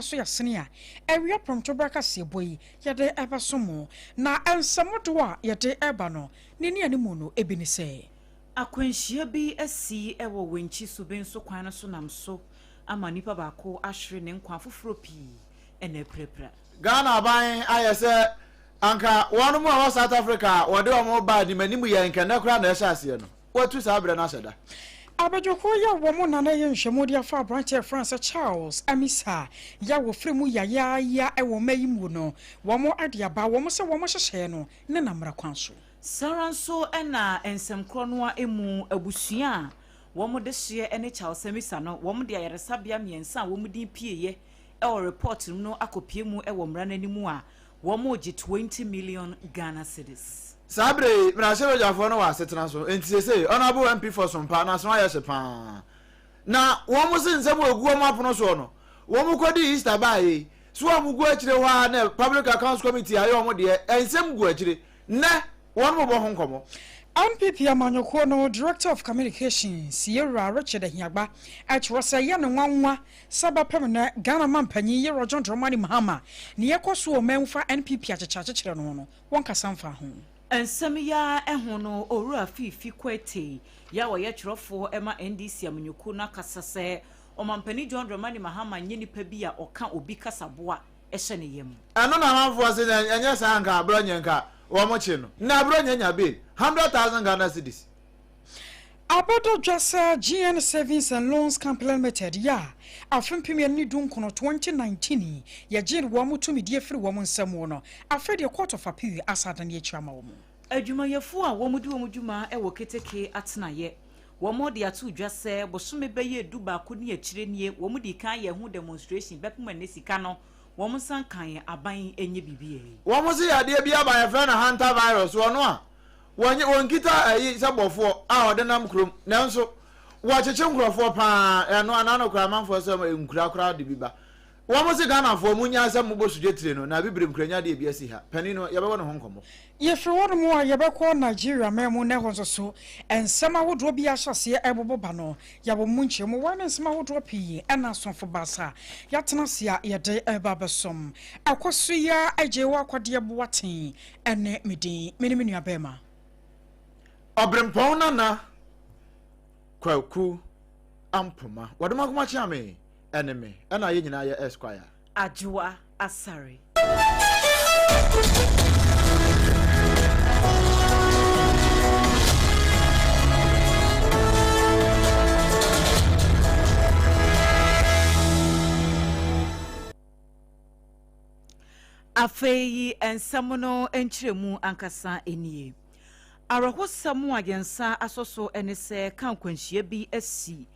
So yɛasene a awia prɔmtoberɛ kaseɛbɔ yi yɛde rebɛso mo. Na nsɛm dodoɔ a yɛde reba no, ne nnianimu no bi ne sɛ. Akwanhyia bi asi wɔ Wenchi Subinso kwan no so nam so ama nipa baako ahwere ne nkwa afoforɔ pii na apirapira. Ghana aban ayɛ sɛ anka wɔnom a ɛwɔ South Africa a wɔde wɔn ba anim anim yɛ nka nnɛ koraa na ɛhyɛ aseɛ no. Wɔatu saa berɛ no ahyɛ da. Abadwokuo yi a wɔn na na ɛyɛ nhwɛmu de afa aberanteɛ a yɛfrɛ no sɛ Charles Amissah yi a wɔfiri mu yayaaya wɔ mma yi mu no, wɔn de aba wɔn sɛ wɔn nhyehyɛeɛ no ne na mmara kwan so. Saa ara nso na nsɛm korɔ no ara mu abusua a wɔn dehyeɛ ne Charles Amissah no, wɔn de ayaresabea mmiɛnsa a wɔn din pieeɛ wɔ report no mu no akɔpue mu wɔ mmara no anim a Wɔregye 20 million Ghana cedis. Saa berɛ yi, mmarahyɛbadwafoɔ no wɔ asetena so, enti seesei Honourable MP for Sompa no aso ayɛ hye pa ara. Na wɔn se nsɛm a ɛgu wɔn apono soɔ no, wɔn kɔdii Easter baeɛ yi, so wɔn gu akyire hɔ ara na Public Accounts Committee ayɛ wɔn deɛ, nsɛm gu akyire. Nnɛ, wɔn bobɔ ho nkɔmmɔ. NPP amanyɔkuo no Director of Communications, Yewura Richard Ahiagba, kyerɛ sɛ ɛyɛ no nwanwa Sɛ bɛpem nnɛ Ghana manpanyin Yerah John Dramani Mahama nea ɛkɔ so wɔ ɔman mu fa NPP akyekyerɛakyekyerɛ no ho no, wɔnkasa mfa ho. Nsɛm yi ara ho no, Owura Fiifi Kwetey yi a ɔyɛ twerɛfoɔ ma NDC amanyɔkuo no akasa sɛ Ɔmanpanin John Dramani Mahama nyɛ nipa bi a ɔka obi kasaboa hyɛ ne yam. Ɛno na amanfoɔ se ɛnyɛ saa anka Abrɔnyɛ nka wɔn kye no. Nnɛ Abrɔnyɛ nya bail, 100,000 Ghana cedis. Abɛda dwa sɛ GN Savings and Loans Company Limited yɛ a afe 2019, 2019, yɛgyee wɔn tumidie firi wɔn nsa mu no, afei deɛ Court of Appeal asa adane akyiri ama wɔn. Adwumayɛfoɔ a wɔdi wɔn dwuma wɔ keteke atenaeɛ, wɔde ato dwa sɛ bosome bɛyɛ du baako ne akyire nie wɔn dii kan yɛɛ ho demonstration bɛpem ɛnnɛ sika no wɔn nsa nkaeɛ, aban nyɛ biribi ɛ. Wɔn se yadeɛ bi aba yɛfrɛ no Hantavirus, wɔn a Wɔnye wɔnkita ayi sɛ bɔfoɔ a ɔde nam kurom nanso wɔkyekye nkurɔfoɔ paa ɛno anaa no koraa amanfoɔ sɛ nkura koraa de bi ba. Wɔn se Ghanafoɔ monyae sɛ mobɔ sugye tire no na abibirem kura nya deɛ bi asi ha. Panin no yɛbɛwɔ ne ho nkɔmmɔ. Yɛfiri hɔ nom a yɛbɛkɔ Nigeria man mu na ɛhɔ nso so nsɛm ahodoɔ bi ahyɛ aseɛ ɛrebobɔ ba no yɛabɔ mu nkyerɛmu wɔ ne nsɛm ahodoɔ pii ɛna asomfo baasa yɛatena ase a yɛde ɛreba abɛsom ɛkɔ so yi ara agye wɔ akwadeɛ boaten Ɛne me din, me ne me nua bɛɛma. Ɔbrempɔn Nana Kwaku Ampoma, wɔde makoma kyea me, ɛne me, ɛna yɛn nyinaa yɛ Esquire. Adwoa Asare. Afei nsɛm no nkyerɛmu ankasa nie. Awerɛhosɛm a yɛn nsa asɔ so ne sɛ kaa nkwanhyia bi asi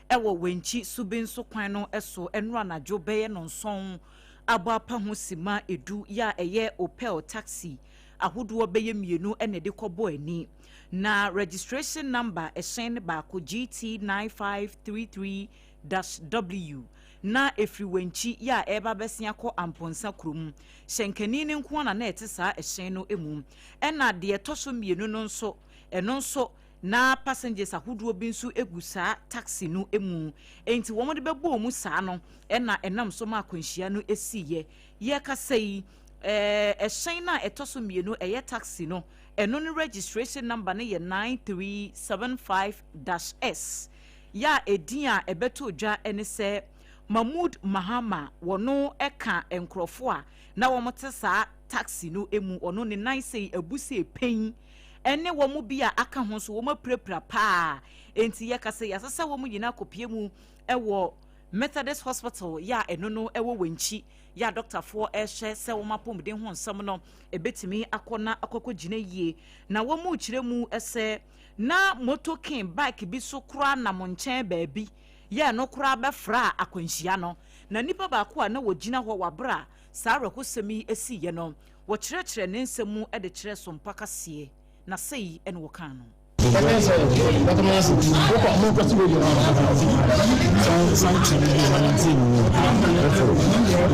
wɔ Wenchi Subinso kwan no so nnora anadwo bɛyɛ nnɔnson abɔ apa ho simma edu yɛ a ɛyɛ Opel taxi ahodoɔ bɛyɛ mmienu na ɛde kɔbɔɔ ani. Na registration number ɛhyɛn no baako GT 9533 W na ɛfiri Wankyi yɛ a ɛreba abɛsen akɔ Amponsah kurom. Hyɛnkani no nko ara na na ɛte saa ɛhyɛn no mu. Ɛna deɛ ɛtɔ so mmienu no nso, ɛno nso na passengers ahodoɔ bi nso gu saa taxi no mu. Enti wɔde bɛbɔɔ mu saa no na ɛnam so ma akwanhyia no siiɛ. Yɛrekasa yi, ɛhyɛn no a ɛtɔ so mmienu, ɛyɛ taxi no, ɛno no registration number no yɛ 9375-S. Yɛ a edin a ɛbɛtoo dwa ne sɛ Mahmood Mahama, wɔno ka nkorɔfoɔ a na wɔn te saa taxi no mu, ɔno ne nan sei abu sei pɛn, ɛne wɔn bi a aka ho nso wɔn apirapira paa, enti yɛka sɛ yɛasesa wɔn nyinaa akɔpie mu wɔ Methodist Hospital yɛ a ɛno no ɛwɔ Wankyi, yɛ a dɔktafoɔ ɛrehwɛ sɛ wɔn apɔmuden ho nsɛm no ɛbɛtumi akɔ na akɔkɔgyina yie, na wɔn rekyerɛ mu sɛ Na moto king bike bi so koraa nam nkyɛn baabi yɛɛ no koraa bɛfraa akwanhyia no. Na nipa baako a na ɔgyina hɔ wɔ aberɛ a saa awerɛhosɛm yi siiɛ no, wɔkyerɛkyerɛɛ ne nsɛm mu de kyerɛɛ Sompa kaseɛ, na sei na wɔkaa no.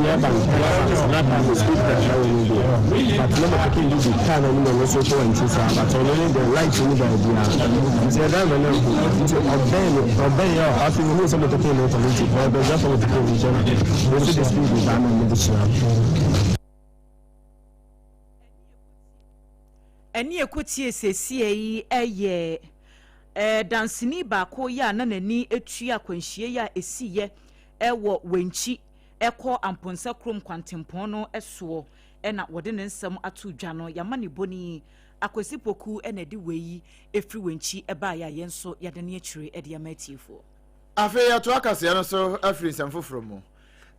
Yɛba no, yɛba that time speed kakra wɔ mu deɛ, but na motorcade bi di car no anim, ɔno nso kɔ wɔn saa, but ɔno ne deɛ light ni baabiara, nti yɛ driver no ahu, nti ɔbɛn no, ɔbɛn yɛ, afei ohun sɛ motorcade no kɔ no, nti ɔbɛgya fa motorcade no nkyɛn na ɔsi de speed ba na ɔmo de hyia. Ɛne ɛkɔtie seesie yi ɛyɛ danseni baako yɛ a na n'ani etua akwanhyia yi a esiyɛ ɛwɔ Wɛnkyi ɛkɔ Amponsa kurom kwantempɔn no soɔ, ɛna wɔde ne nsɛm ato dwa no. Yɛama ne bɔni Akwasi Poku ɛna ɛde wei efiri Wɛnkyi ɛbaeɛ a yɛn nso yɛde ne akyire ɛde ama atiefoɔ. Afei yɛto akaseɛ no so afiri nsɛm foforɔ mu.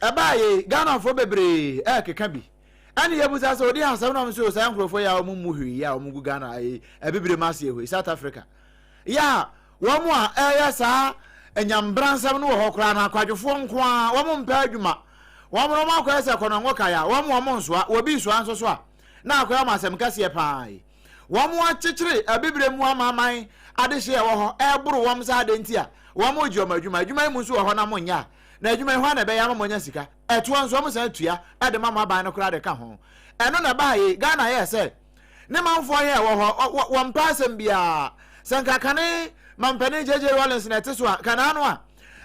Ɛbaa yei, Ghanafoɔ bebree ɛrekeka bi ɛne yɛbusa sɛ ɔdi asɛm nom so saa nkurɔfoɔ yi a wɔn mu hwee yi a wɔn gu Ghana ayi abibire mu aseɛ hɔ yi, South Africa yɛ a wɔn a ɛyɛ saa nyambransɛm no wɔ hɔ koraa no, akwadwofoɔ nko ara, wɔn mpɛ adwuma, wɔn no wɔn akɔyɛ sɛ kɔnɔngo kaya, wɔn nsoa wɔbi soa nso so a na akɔyɛ wɔn asɛm kɛseɛ paa yi. Wɔn akyekyere abibire mu amanaman adehyeɛ ɛwɔ hɔ ɛreboro wɔn saa adeɛ nti a wɔn regye wɔn adwuma. Adwuma yi mu nso wɔ hɔ na mo nyɛ a, na adwuma yi hɔ na ɛbɛyɛ ama mo anya sika ɛtoɔ nso wɔn san tua ɛde ma mo aban no koraa de ka ho. Ɛno na ɛbaa yi Ghana yɛ sɛ ne manfoɔ yɛ ɛwɔ hɔ wɔn mpa asɛm biara sɛ nka kane mampanin JJ Rawlings na ɛte so a kanaa no a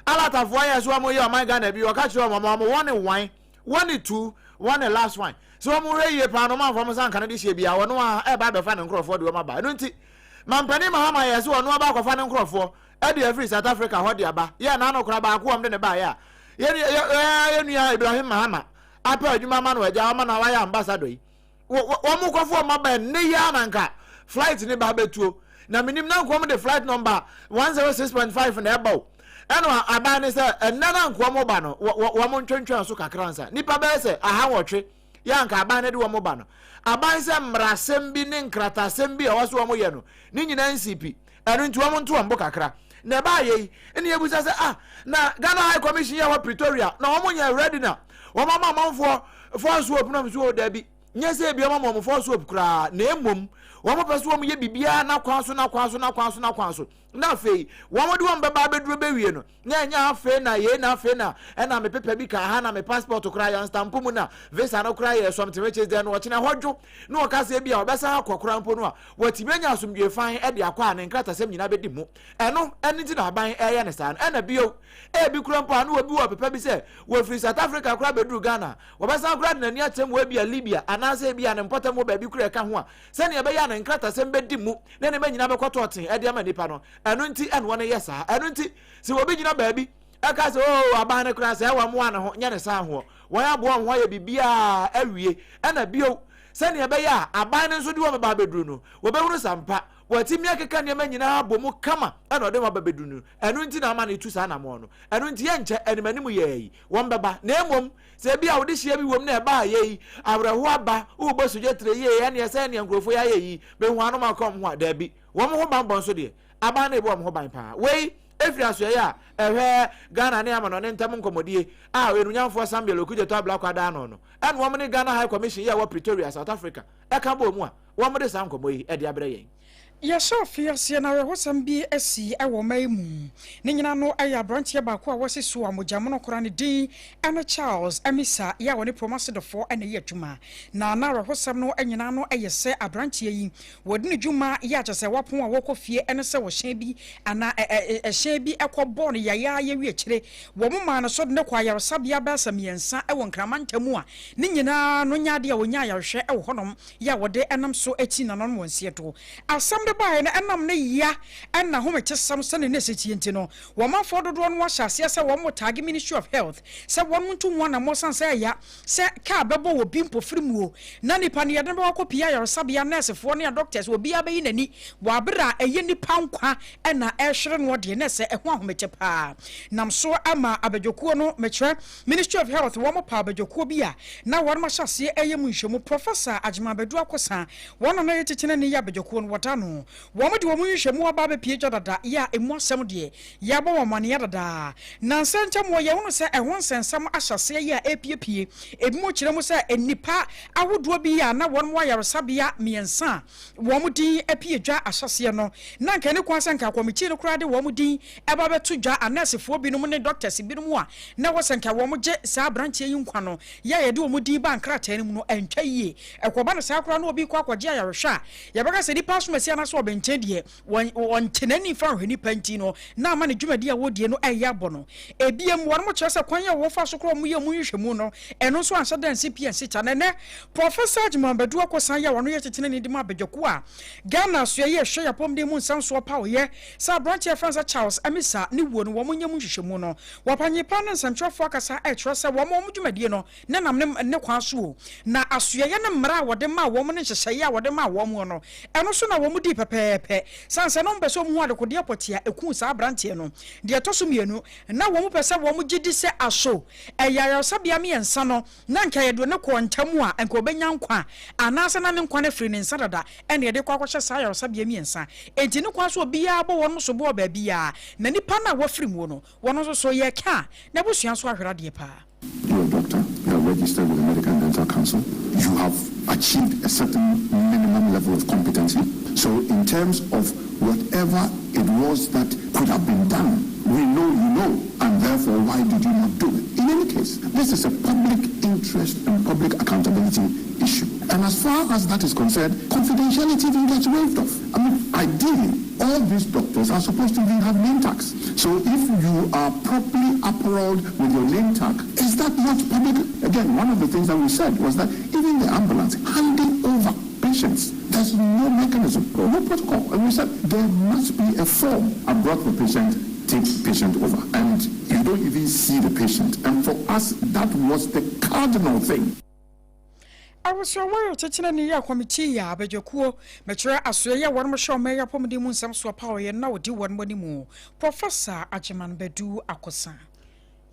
alatafoɔ yɛ so wɔn yɛ ɔman Ghana bi wɔka kyerɛ wɔn wɔn wɔn ne wan wɔn ne tu wɔn ne last one sɛ wɔn hwɛ yie paa no wɔn amfa wɔn nsa nka no de hyɛ bia wɔn a ɛba abɛfa ne nkorɔfoɔ de wɔn aba. Ɛno nti mampanin Mahama yɛ sɛ wɔn aba akɔfa ne nkorɔfoɔ ɛde afiri South Africa hɔ de aba yɛ n'ano koraa baako wɔn de ne baayɛ a yɛ nua Ibrahim Mahama apɛ adwuma ama no agya ɔma na wayɛ ambassador yi wɔn kɔfo wɔn aba ɛnne yi ara nka flight ne ba abɛtuo na menim na nka wɔn de flight number 106.5 na ɛba o. Ɛna aban ne sɛ ɛnɛ na nka wɔn ba no wɔn ntwentwɛn so kakra nsa nipa bɛyɛ sɛ 18 yɛ anka aban ne de wɔn ba no. Aban sɛ mmarasɛm bi ne nkratasɛm bi a ɛwɔ so wɔn yɛ no ne nyinaa nsi pi, ɛno nti wɔn nto wɔn bo kakra. Na ɛbaa yɛ yi ɛna yɛbusa sɛ, ah, na Ghana High Commission yɛ wɔ Pretoria na wɔn nyɛ ready na wɔn ama amanfoɔ force hope nam so? Daabi, nyɛ sɛ ebi ama wɔn force hope koraa, na emom wɔn pɛ so wɔn yɛ biribiara n'akwan so, n'akwan so, n'akwan so, n'akwan so, na afei wɔn de wɔn bɛba abɛduro bɛwie no na ɛnyɛ afei na yei na afei na ɛna me pepa bi ka ha na me passport koraa yɛn stamp mu na visa no koraa yɛ something which is there no ɔkyena hɔ dwo na ɔka sɛ bi a ɔbɛsan akɔ koraa mpo no a wɔatumi anya asomdwe fan de akɔ a ne nkratasɛm nyinaa bɛdi mu. Ɛno ɛno nti na aban ɛyɛ ne saa no. Ɛna bio, ebi koraa mpo a na obi wɔ pepa bi sɛ wɔfiri South Africa koraa bɛduru Ghana, wɔbɛsan koraa de n'ani akyerɛ mu wɔ ebi a Libya anaasɛ ebi a ne mpɔtam wɔ baabi koraa ɛka ho a, sɛnea ɛbɛyɛ a ne nkratasɛm bɛdi mu na nneɛma nyinaa bɛkɔ tɔɔten ɛde ama nipa no. Ɛno nti ɛna wɔn yɛ saa. Ɛno nti sɛ obi gyina baabi ɛka sɛ oo aban no koraa sɛ ɛwɔ mmoa ne ho nyɛ ne saa hoɔ, wɔn aboa wɔn ho ayɛ biribiara awie. Ɛna bio, sɛnea ɛbɛyɛ a aban no nso de wɔn bɛba abɛduru no, wɔbɛhunu sampa wɔatumi akeka nneɛma nyinaa abɔ mu kama ɛna ɔde wɔn aba bɛduru no. Ɛno nti na ama no etu saa anamoɔ no. Ɛno nti yɛnkyɛ anim anim yɛ yi wɔn bɛba. Na emom sɛ ebi a wɔde hyia bi wɔm na ɛbaa yɛ yi awerɛho aba wobɔ sogya tire yie ɛneɛ sɛ ɛneɛ nkurɔfoɔ yi ayɛ yi mehu anom akɔ wɔn ho a, daabi, wɔn ho banbɔ nso deɛ aban no ebɔ wɔn ho ban paa. Wei efiri asoɛyɛ a ɛhwɛ Ghana ne amanɔne ntam nkɔmɔdie a enunyanfoɔ Samuel Okudzeto Ablakwa daa no no ɛna wɔn ne Ghana High Commission yi a ɛwɔ Pretoria, South Africa, ɛka bɔɔ mu a wɔn de saa nkɔmɔ yi ɛde abrɛ yɛn. Yɛhyɛ afe aseɛ no, awerɛhosɛm bi asi wɔ ɔman yi mu. Ne nyina no yɛ aberanteɛ baako a wɔasi so a mogyamono kora ne din ne Charles Amisa yɛ a ɔne Promasidɔfoɔ na ɛyɛ adwuma. Na n'awerɛhosɛm no nyinaa no yɛ sɛ aberanteɛ yi wɔdi ne dwuma yɛ akyɛ sɛ wapɔn a wɔkɔ fie ne sɛ ɔhyɛn bi anaa ɛhyɛn bi kɔbɔɔ no yayaaya wie akyire wɔn maa no so de no kɔ ayaresabea bɛyɛ sɛ mmiɛnsa wɔ Nkraman ntam a ne nyinaa no nyɛ adeɛ a wɔnya ayarehwɛ wɔ hɔnom yɛ a wɔde nam so akyi nananom wɔn nseɛ do. Asɛm no baeɛ no, ɛnam ne ya na ahometesɛm sɛdeɛ na ɛsɛ tie nti no, wɔn manfoɔ dodoɔ no ara hyɛɛ aseɛ sɛ wɔn taage Ministry of Health sɛ wɔn nto ho anammɔn sane sɛ ɛya sɛ kaa bɛbɔ wɔ bi mpofiri mu o na nipa no yɛde no bɛkɔ akɔpie ayaresabea, nɛɛsefoɔ ne adɔktɛs obiara bɛyi n'ani wɔ abere a ɛyɛ nipa nkwa na ɛrehwere noɔ deɛ na ɛsɛ ɛho ahomete paa nam so ama abadwokuo no mekyerɛ Ministry of Health wɔn paw abadwakuo bi a na wɔnom ahyɛ aseɛ ɛyɛ mu nhwɛmu. Professor Agyeman Badu Akosa, wɔn na na ɛyɛ titenani yɛ abadwakuo no, wɔda no. mu. Wɔn de wɔn nhwehwɛmu aba abɛpue dwa dada yɛ a emu asɛm deɛ yɛabɔ wɔn amaneɛ dada. Nnansa ntam wɔ yɛhunu sɛ ɛho nsɛnsɛm ahyɛ aseɛ yɛ a ɛrepiepie. Ebinom kyerɛ mu sɛ nnipa ahodoɔ bi a na wɔn wɔ ayaresabea mmiɛnsa a wɔn din apue dwa ahyɛaseɛ no, na anka ɛne kwan sɛ anka kɔmitii no koraa de wɔn din ba bɛto dwa. Anɛɛsefoɔ binom ne dɔktɛs binom a na ɛwɔ sɛ anka wɔgye saa aberanteɛ yi nkwa no yɛ a yɛde wɔn din baa nkrataa no mu no, antwa yie. Ɛkɔba no saa koraa na obi rekɔ akɔgye ayarehwɛ a, yɛbɛka sɛ nipa asomasi anaasɛ ɔbɛnkyɛn deɛ, wɔnte n'ani mfa nhwɛ nipa nti no, na ama ne dwumadi a wɔredie no reyɛ abɔ no. Ebiem, wɔnom kyerɛ sɛ kwan a wɔfaa so koraa wɔyɛɛ mu nhwehwɛmu no, ɛno nso anhyɛ da ansi pi ansi ta. Na ɛnnɛ, Professor Agyemang Badu Akosan yi a ɔno yɛ titenani de ma abadwakuo a Ghana Asoɛeɛ Ɛhwɛ Yɛn Apɔmuden Mu Nsɛm Soɔ paoeɛ sɛ aberanteɛ a yɛfrɛ no sɛ Charles Amissah ne wuo no wɔnyɛ mu nhwehwɛmu no, wɔpanyin paa ne nsɛmtwerɛfoɔ akasa rekyerɛ sɛ wɔn wɔn dwumadie no ne nam ne ne kwan so o, na asoɛeɛ ne mmara a wɔde maa wɔn ne nhyehyɛeɛ a wɔde maa wɔn no, ɛno so na wɔn dii pɛpɛɛpɛ. Sane sɛ na wɔpɛ sɛ wɔhu adekodeɛ pɔtee a ɛkuu saa aberanteɛ no. Deɛ ɛtɔ so mmienu, na wɔpɛ sɛ wɔgye di sɛ aso ɛyɛ ayaresabea mmiɛnsa no na anka yɛde no kɔɔ ntam a, anka ɔbɛnya nkwa, anaasɛ na ne nkwa no afiri ne nsa dada na yɛde kɔ akɔhyɛ saa ayaresabea mmiɛnsa. Enti ne kwan so obiara bɔ wɔn soboɔ baabiara, na nipa no a wafiri muo no, wɔn nso so yɛka a, n'abusua nso ahwere adeɛ paa. You're a doctor, you are registered with the Medical and Dental Council, you have achieved a certain minimum level of competency. So in terms of whatever it was that could have been done, we know you know, and therefore why did you not do it? In any case, this is a public interest and public accountability issue. And as far as that is concerned, confidentiality even gets waived off. I mean, ideally, all these doctors are supposed to even have name tags. So if you are properly apparelled with your name tag, is that not public? Again, one of the things that we said was that even the ambulance handing over patients, there's no mechanism, no protocol. And we said there must be a form. I brought the patient, take patient over. And you don't even see the patient. And for us, that was the cardinal thing. Awosoawɔe ɔkyekyenani yɛ kɔmitii a abadwakuo mɛkyerɛ asoɛeɛ a wɔnom hyɛ ɔman yi apɔmuden mu nsɛm soɔ paoeɛ na ɔdi wɔnom animu, Professor Agyeman Badu Akosa.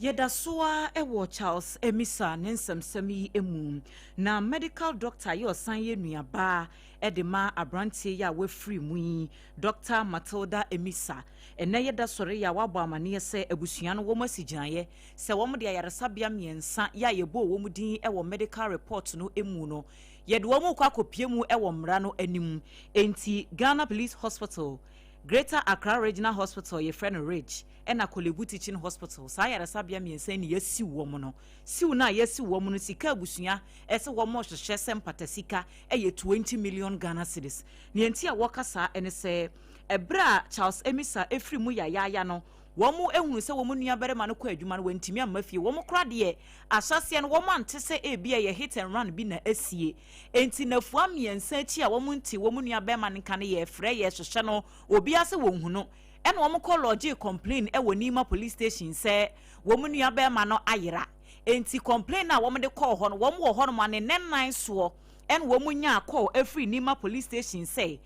Yɛda so ara wɔ Charles Amissah ne nsɛmsɛm yi mu. Na medical doctor yi a ɔsan yɛ nuabaa de ma aberanteɛ yi a wafiri mu yi, Doctor Matilda Amissah, ɛnnɛ yɛda sɔre yi a wabɔ amaneɛ sɛ abusua no wɔn asi gyinaeɛ sɛ wɔde ayaresabea mmiɛnsa yi a yɛbɔɔ wɔn din wɔ medical report no mu no, yɛde wɔn rekɔ akɔpue mu wɔ mmara no anim. Enti Ghana Police Hospital, Greater Accra Regional Hospital, yɛfrɛ no Ridge, ɛna Korle-Bu Teaching Hospital, saa ayaresabea mmiɛnsa yi na yɛasiw wɔn no. Siw no a yɛasiw wɔn no, sika abusua ɛsɛ wɔhwehwɛ sɛ mpata sika yɛ 20 million Ghana cedis. Nea nti a wɔka saa ne sɛ, ɛberɛ a Charles Amissah firi mu yayaaya no, Wɔhunuu sɛ wɔn nuabarima no kɔɔ adwuma no, wantumi amma fie. Wɔn koraa deɛ, ahyɛaseɛ no, wɔante sɛ ebia ɛyɛ hit and run bi na asie. Enti nnafua mmiɛnsa akyi a wɔntee wɔn nuabarima no nka no, yɛrefrɛ, yɛrehwehwɛ no, obiara sɛ wɔnhu no. Ɛnna wɔkɔ lɔɔgyee complain wɔ Nima Police Station sɛ wɔn nuabarima no ayera. Enti complain no a wɔde kɔɔ hɔ no, wɔn wɔ hɔnom a ne nnannan soɔ ɛnna wɔnyaa call firii Nima Police Station sɛ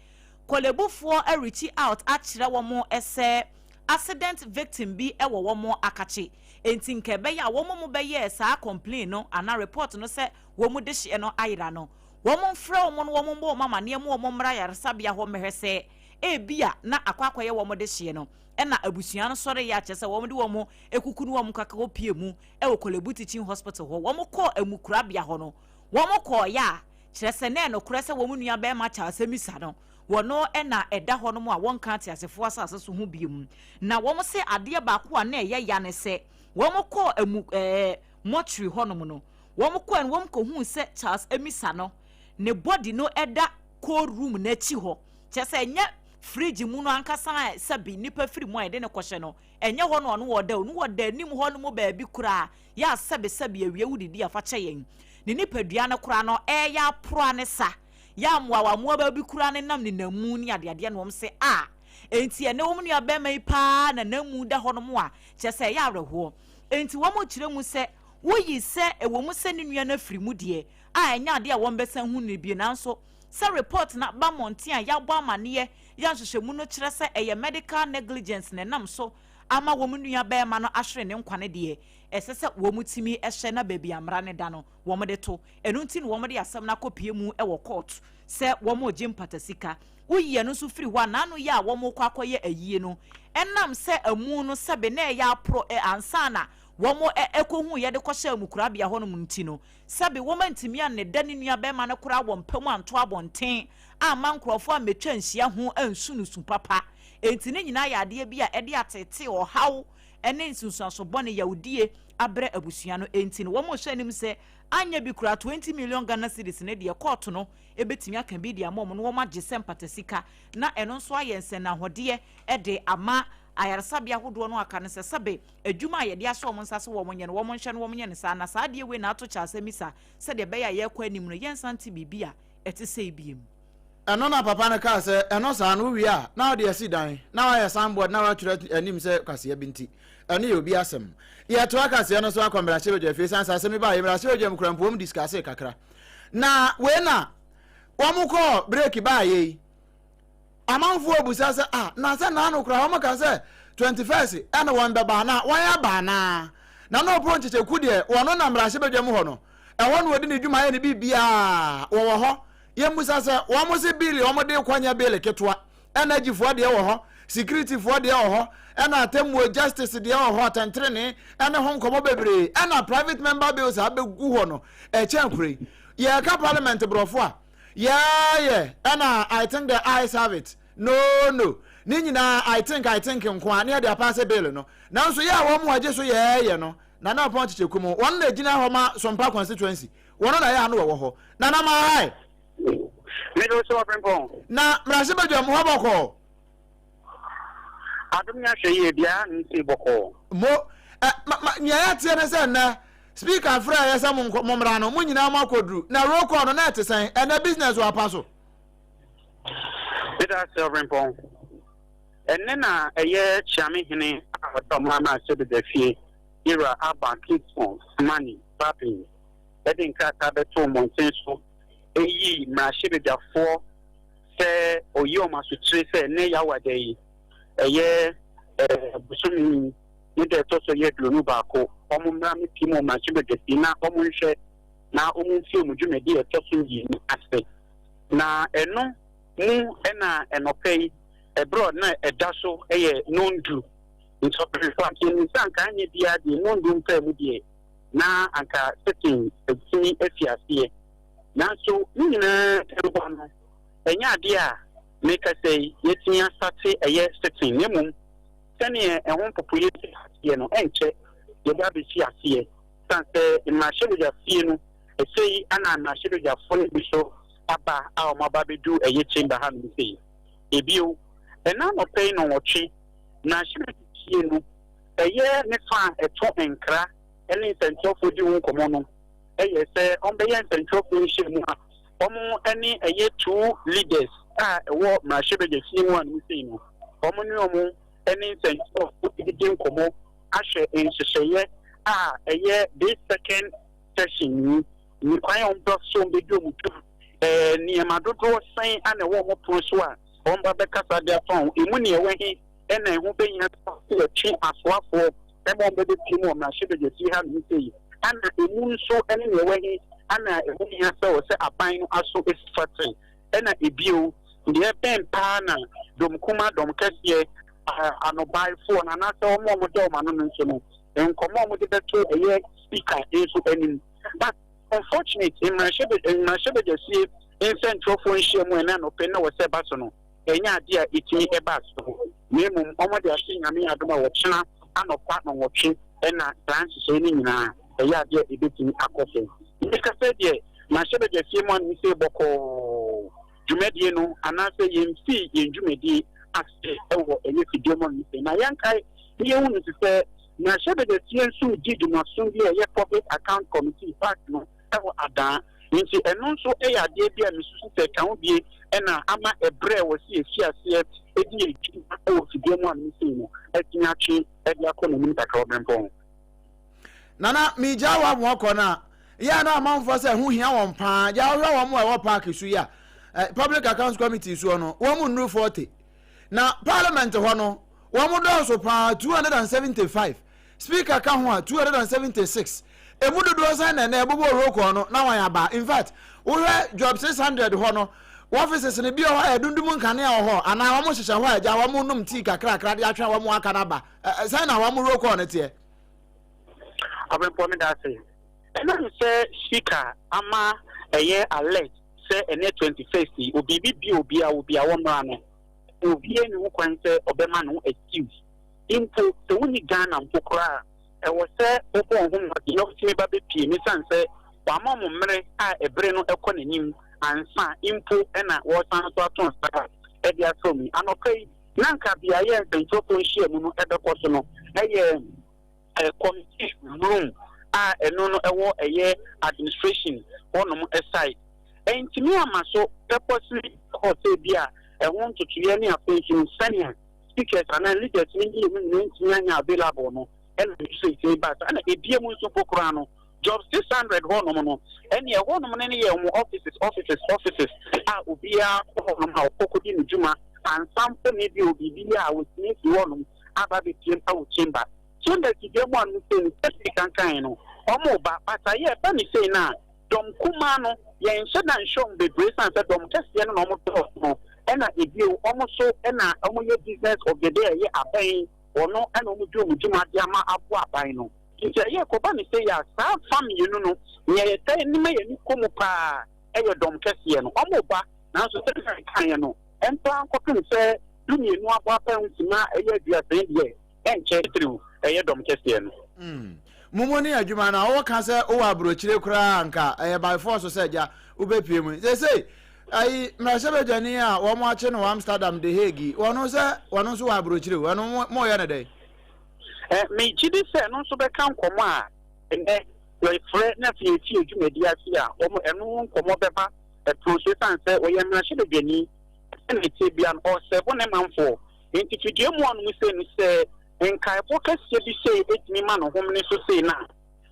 Korlebufoɔ areachi out akyerɛ wɔn sɛ accident victim bi wɔ wɔn akakye enti nka ɛbɛyɛ a wɔn mo bɛyɛɛ saa complain no anaa report no sɛ wɔn dehyeɛ no ayera no wɔn mfrɛ wɔn no wɔn mmɔ wɔn amaneɛ mo wɔn mmra ayaresabea hɔ mmɛhwɛ sɛ ebia na akɔ akɔyɛ wɔn dehyeɛ no ɛna abusua no sɔre yɛ akyɛ sɛ wɔn de wɔn ekuku no wɔn kaka hɔ pie mu ɛwɔ Korle-Bu Teaching Hospital hɔ wɔn kɔɔ amukurabea hɔ no wɔn kɔɔ yɛ a kyerɛ sɛ na ɛnokorɛ sɛ wɔn nua bɛrima Charles Amisa no Wɔno na ɛda hɔnom a wɔnka ateasefoɔ asase so ho bio. Na wɔn se adeɛ baako a na ɛyɛ ya ne sɛ, wɔn kɔɔ amu ɛɛ mortuary hɔnom no, wɔn kɔɛ no wɔn kɔhuu sɛ Charles Amisa no, ne body no ɛda cold room no akyi hɔ. Kyerɛ sɛ ɛnyɛ fridge mu no ankasa a sɛbi nnipa firi mu a yɛde no kɔhyɛ no, ɛnyɛ hɔ na ɔno ɔda o, no ɔda anim hɔnom baabi koraa, yɛ a sɛbi sɛbi awia wodidi a fa kyɛ yɛn. Ne nipadua no koraa no ɛɛyɛ apora ne sa. Yɛ a mmoawa mmoawa bi koraa nenam ne nam mu ne adeadeɛ na wɔn se a enti ɛnɛ wɔn nua bɛrima yi paa na nam mu da hɔ nom a kyerɛ sɛ ɛyɛ awerɛhoɔ. Enti wɔn kyerɛ mu sɛ woyi sɛ ɛwɔ mu sɛ ne nua no afiri mu deɛ a ɛnyɛ adeɛ a wɔn bɛsan hu no bio nanso sɛ report no aba mmɔnten a yɛabɔ amaneɛ yɛ nhwehwɛmu no kyerɛ sɛ ɛyɛ medical negligence na ɛnam so ama wɔn nua bɛrima no ahwere ne nkwa no deɛ. ɛsɛ sɛ wɔn tumi hyɛ na baabi amra ne da no wɔn de to. Ɛno nti na wɔn de asɛm no akɔpie mu wɔ court sɛ wɔn regye mpata sika. Woyi ɛno nso firi hɔ a, n'ano yɛ a wɔn kɔ akɔyɛ ayie no, ɛnam sɛ amu no sɛbe na ɛyɛ aporɔ ansa na wɔn ɛkɔhu yɛde kɔhyɛ amukurabea hɔnom nti no, sɛbe wɔn antumi anneda ne nua bɛrima no koraa wɔ mpa mu anto abɔnten amma nkurɔfoɔ ammɛtwa nhyia ho ansu no su papa. Enti ne nyinaa yɛ adeɛ bi a ɛde atetee, ɔhaw ne nsunsuanso bɔne, yawdie abrɛ abusua no. Enti no wɔn rehwɛ anim sɛ anyɛ bi koraa 20 million Ghana cedis no deɛ, kɔɔto no bɛtumi aka bi de ama wɔn na wɔn agye sɛ mpata sika, na ɛno nso ayɛ nsɛnnahɔdeɛ de ama ayaresabea ahodoɔ no aka no sɛ sɛbe adwuma a yɛde ahyɛ wɔn nsa sɛ wɔn nyɛ no, wɔn nhwɛ no wɔn nyɛ no saa. Na saa adeɛ wei na ato kyɛ asɛm sɛdeɛ ɛbɛyɛ a yɛrekɔ anim no, yɛnsan te biribi a ɛte sɛ biem. Ɛno na papa no kaa sɛ ɛno saa no, wowie a na wode asi dan na wayɛ signboard na watwerɛ anim sɛ kaseɛ bi. Nti ɛno yɛ obi asɛm. Yɛtoa kaseɛ no so akɔ mmarahyɛbadwa fie. Sane sɛ asɛm yi baa yɛ mmarahyɛbadwa mu kora mpo, wɔm discuss kakra na wei na wɔn kɔɔ break baa yɛ yi, amanfoɔ busa sɛ, ah, na sɛ naano koraa wɔn ka sɛ 21st ɛna wɔn bɛba na wɔn aba anaa? Na ɔpɔ nkyekyeku deɛ, wɔn na mmarahyɛbadwa mu hɔ no, ɛhɔ na wɔde ne dwuma yɛ ne biribiaa wɔwɔ hɔ. Yɛmmusa sɛ wɔn se bill wɔn de kɔ nyɛ bill ketewa. Energyfoɔ deɛ wɔ hɔ, securityfoɔ deɛ wɔ hɔ, ɛna atemmuo, justice deɛ wɔ hɔ, atɛntenene ɛne ho nkɔmɔ bebree, ɛna private member bills a abɛgu hɔ no ɛkyɛn kure yi. Yɛka parliament borɔfo a yɛɛyɛ ɛna "I think the ayes have it", No, ne nyinaa I think nko a ne yɛde apaase bill no. Nanso yɛ a wɔn mu agye so yɛɛyɛ no, Nana Ɔpɔn Kyekyɛku mu, wɔn na gyina hɔ ma Sompa constituency, wɔn na yɛ ano wɔwɔ hɔ. Nana Maahae. Mede wo sɛ ɔbrempɔn. Na mmarahyɛbadwam hɔ bɔkɔɔ? Adom ne ahwɛ yie biara ne nsie bɔkɔɔ. Mo ɛ ma ma nea yɛateɛ ne sɛ nnɛ speaker frɛ yɛ sɛ mo nkɔ, mo mmra no, mo nyinaa mo akɔduru. Na roll call no na ɛte sɛn ɛnɛ? Business wɔ apa so? Meda ase, ɔbrempɔn. Ɛnnɛ na ɛyɛ Kyeame hene a ɔda ɔman mmarahyɛbadwa fie, Yɛwura Alban Kingston Sumani Bagbin, ɛde nkrataa bɛtoo mmɔnten so ɛyi mmarahyɛbadwafoɔ sɛ ɔyi wɔn asokyire sɛ nnɛ Yawada yi, ɛyɛ bosome yi ne da ɛtɔ so yɛ 21, wɔn mmra mmɛpie mu wɔ mmarahyɛbadwa fie na wɔn nhwɛ na wɔn mfi wɔn dwumadi a ɛtɔ so 2 ase. Na ɛno mu ɛna ɛnɔpɛ yi ɛberɛ na ɛda so ɛyɛ 10:00 nti ɔpɛrɛfo anka yɛnim sɛ anka anyɛ biara deɛ 10:00 mpaa mu deɛ na anka sitting atumi afi aseɛ. Nanso ne nyinaa ɛbɔ no, ɛnyɛ adeɛ a mekasa yi yɛtumi asate ɛyɛ sitting, na mmom sɛneɛ ɛho mpopoyɛ si aseɛ no, ɛnkyɛ yɛde abɛsi aseɛ, san sɛ mmarahyɛbadwa fie no ɛsɛ yi ana mmarahyɛbadwafoɔ no bi so aba a wɔn aba abɛdu ɛyɛ chamber hanom sei. Ebio, ɛna anɔpɛ yi 8:00, mmarahyɛbadwa fie no ɛyɛ ne fa a ɛto nkra ne nsɛntwerɛfoɔ di ho nkɔmmɔ no, ɛyɛ sɛ ɔmbɛyɛ nsɛntwerɛfoɔ nhyiamu a wɔn ne ɛyɛ two leaders a ɛwɔ mmarahyɛbadwa fie mu a no sei no, wɔn ne wɔn ne nsɛntwerɛfoɔ didi nkɔmmɔ ahwɛ nhyehyɛeɛ a ɛyɛ this second session yi ne kwan a wɔn bɛ so wɔn bɛdi wɔn dwuma, nneɛma dodoɔ sɛn ana ɛwɔ wɔn pono so a wɔn ba bɛkasa de afa ho, emu nea ɛwɔ he ɛna ɛho bɛhia sɛ yɛtwe asoafoɔ ɛma wɔn bɛbɛpie mu wɔ mmarahyɛbadwa fie ha nom sei, ana emu nso ɛne nea ɛwɔ he ana ɛho hia sɛ wɔ sɛ aban no aso esi fate, ɛna ebio deɛ ɛbɛn paa na dɔm kuma dɔm kɛseɛ anobaefoɔ no anaasɛ wɔn a wɔda wɔn ano no nso no, nkɔmɔ a wɔde bɛto ɛyɛ speaker nso anim. But unfortunate, mmarahyɛbadwa fie nsɛntwerɛfoɔ nhyia mu ɛna anɔpɛ na wɔ sɛ ɛba so no, ɛnyɛ adeɛ a ɛtumi ɛba so, na mmom wɔde ahyɛ Nyame adom a wɔkyena anɔpa 8:00 ɛna saa nhyehyɛe no nyinaa ɛyɛ adeɛ a ɛbɛtumi akɔ so. Mmekasa deɛ, mmarahyɛbadwa fie mu anom sɛ bɔkɔɔ dwumadie no anaasɛ yɛmfii yɛn dwumadie ase ɛwɔ ɛyɛ fidie mu anom sɛ na yɛnkae ne yɛhu no te sɛ mmarahyɛbadwa fie nso di dwumaso bi a ɛyɛ Public Account Committee, PAC no, ɛwɔ adaa. Nti ɛno nso yɛ adeɛ bi a mesusu sɛ ka ho bie ɛna ama ɛberɛ wɔ si esi aseɛ ɛdi adwuma ɛwɔ fidie mu anom sei no atumi atwe ɛde akɔ n'anim kakra, ɔbrɛmpɔn. Nana, megya wo aboa kɔ no a yɛ na amanfoɔ sɛ ho hia wɔn paa. Gya wohwɛ wɔn a ɛwɔ park so yi a, Public Accounts Committee soɔ no, wɔn mu nnuru 40, na parliament hɔ no wɔn dɔɔso paa, 275. Speaker ka ho a, 276. Emu dodoɔ sɛn na ɛnɛ ɛbobɔ roll call no na wɔn aba? In fact, wohwɛ job 600 hɔ no, offices no bi wɔ hɔ a yɛdundum nkanea wɔ hɔ anaa wɔn hyehyɛ hɔ a agya wɔn nom tea kakrakra de atwɛn wɔn aka no aba. Sɛn na wɔn roll call no teɛ? Ɔbɛnpɔ meda ase. Ɛnam sɛ speaker ama ɛyɛ alert sɛ ɛnɛ 21st yi obi bi obi a obi a wɔmmra no, obiara nni ho kwan sɛ ɔbɛma ne ho excuse. Mpo sɛ wonni Ghana mpo koraa a, ɛwɔ sɛ wobɔ wo ho mmɔden na wotumi ba bɛpue mu esiane sɛ wɔama wɔn mmere a ɛbere no kɔ n'anim ansa mpo na wɔresan nso ato nsa de afrɛ wɔn yi. Anɔpa yi, na anka beaeɛ a nsɛntwerɛfoɔ nhyiamu no bɛkɔ so no yɛ committee room a ɛno no ɛwɔ ɛyɛ administration hɔnom side. Ɛntumi amma so purposely kɔɔ sɛ bi a ɛho ntotoeɛ ne afei nso no sɛnea speakers anaa leaders no mmienu nyinaa ntumi anyɛ available no ɛna nso ɛtumi baa saa. Ɛna ebiem nso mpo koraa no job 600 hɔnom no ɛne ɛhɔnom no ne yɛ wɔn offices offices offices a obiara kɔ hɔnom a ɔkɔ kɔdi ne dwuma ansa mpo na ebi obi bi a wɔtumi fi hɔnom aba abɛpiem wɔ chamber. Chamber fidua mu a no sei no sɛdeɛ kankan no wɔn ba but ayɛ ɛba ne sei no a dɔm kumaa no yɛnhyɛ da nhyɛ wɔn bebree sane sɛ dɔm kɛseɛ no na wɔn dɔɔso no ɛna ebio wɔn nso ɛna wɔn yɛ business of the day ɛyɛ aban wɔn ɛna wɔn di wɔn dwuma de ama aboa aban no. Nti ɛyɛ kɔba ne sei a saa fa mmienu no nea yɛtaa nim a yɛn ani kɔ mu paa ɛyɛ dɔm kɛseɛ no wɔn ba nanso sɛdeɛ mekaeɛ no ɛmpa nkɔpem sɛ 12 abɔ apɛ nti na ɛyɛ 30 deɛ ɛnkyɛ titiriw ɛyɛ dɔm kɛseɛ no. Mo mu ne adwuma no a wɔka sɛ wowɔ aburokyire koraa anka ɛyɛ by force sɛ agya wobɛpue mu. Seesei ayi mmarahyɛbadwani a wɔn akye no wɔ Amsterdam The Hague yi, wɔn sɛ wɔn nso wɔ aburokyire o, ɛno mo yɛ no dɛn? Ɛ megye di sɛ ɛno nso bɛka nkɔmmɔ a ɛnɛ yɛfrɛ na afei yɛtie dwumadi ase a wɔn ɛno ho nkɔmmɔ bɛba ɛpono so esiane sɛ wɔyɛ mmarahyɛbadwani sɛnea ɛteɛ biara no ɔresɛbo ne manfoɔ. Enti fidua mu anom sei no sɛ nkaebɔ kɛseɛ bi sei tumi ma no homene so sei no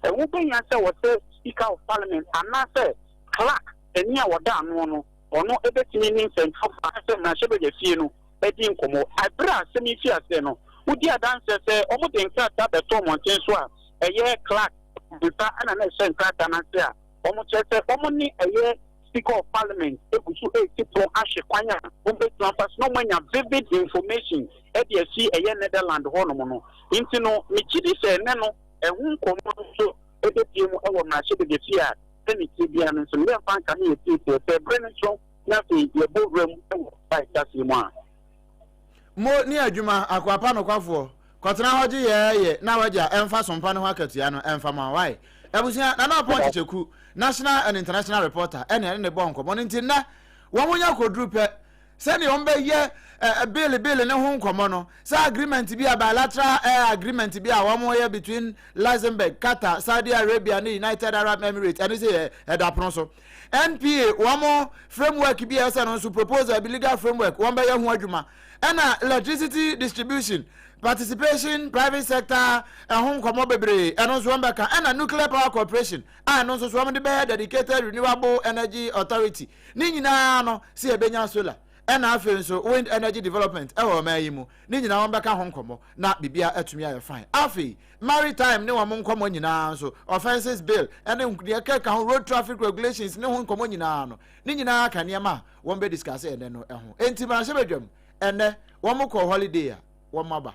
a, ɛho bɛhia sɛ wɔsɛ Speaker of Parliament anaasɛ Clerk panin a ɔda ano no, ɔno bɛtumi ne nsɛntwerɛfoɔ anaasɛ mmarahyɛbadwa fie no adi nkɔmmɔ. Ɛberɛ a asɛm yi fii aseɛ no, wodi adanseɛ sɛ wɔde nkrataa bɛtoo mmɔnten so a ɛyɛ Clerk nsa na na ɛhyɛ nkrataa no ase a wɔkyerɛ sɛ wɔne ɛyɛ Speaker of Parliament gu so resi pono ahwɛ kwan a wɔbɛtumi afa so na wɔanya vivid information de afi ɛyɛ Netherland hɔnom no. Nti no, megye di sɛ ɛnnɛ no, ɛho nkɔmmɔ no nso bɛpue mu wɔ mmarahyɛbadwafie a sɛnea ɛteɛ biara no nso no, yɛmfa nka ne yɛsiesie sɛ berɛ no nso na afei yɛbɔ wura mu wɔ saa ahyɛaseɛ mu a. Mo ne adwuma, akoa pa nokwafoɔ, kɔtena hɔ gye yɛɛ yɛ na w'agya ɛmfa sompa no ho akatua no ɛmfa ma wo wae. Abusua, Nana Ɔpɔn Kyekyeku, National and International Reporter ɛne ɛne ne bɔɔ nkɔmmɔ no nti nnɛ wɔn nya kɔduru pɛ sɛdeɛ wɔn bɛyɛ eh, bill bill ne ho nkɔmmɔ no sɛ agreement bi a bilateral eh, agreement bi a wɔn yɛ between Luxembourg, Qatar, Saudi Arabia ne United Arab Emirates ɛne sɛ yɛ ɛda pono so. NPA wɔn framework bi a ɛsɛ no nso proposal bi legal framework wɔn bɛyɛ ho adwuma ɛna electricity distribution participation private sector ɛho nkɔmɔ bebree ɛno nso wɔn bɛka ɛna nuclear power corporation a ɛno nso so wɔn de bɛyɛ dedicated renewable energy authority ne nyinaa no sɛ yɛbɛnya solar ɛna afei nso wind energy development ɛwɔ ɔman yi mu ne nyinaa wɔn bɛka ho nkɔmɔ na biribiara atumi ayɛ fine afei Maritime ne wɔn nkɔmmɔ nyinaa nso, Offences Bill ne deɛ ɛkeka ho, Road Traffic Regulations ne ho nkɔmmɔ nyinaa no, ne nyinaa ka nneɛma a wɔn bɛ discuss ɛnɛ no ho. Enti mmarahyɛbadwam ɛnɛ, wɔn kɔ holiday a, wɔn aba.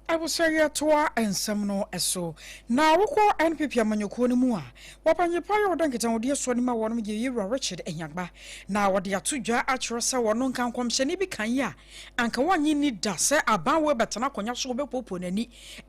Abusua yɛtoa nsɛm no so. Na wokɔ NPP amanyɔkuo no mu a, wɔpanyin pa yɛ ɔdɔ nkitahodie soɔ no ma wɔnom yɛ Yewura Richard Ahiagba. Na wɔde ato dwa akyerɛ sɛ wɔno nka nkɔmhyɛni bi kan yi a, anka wɔnnye nni da sɛ aban wei bɛtena akonnwa so wɔbɛpoopoo n'ani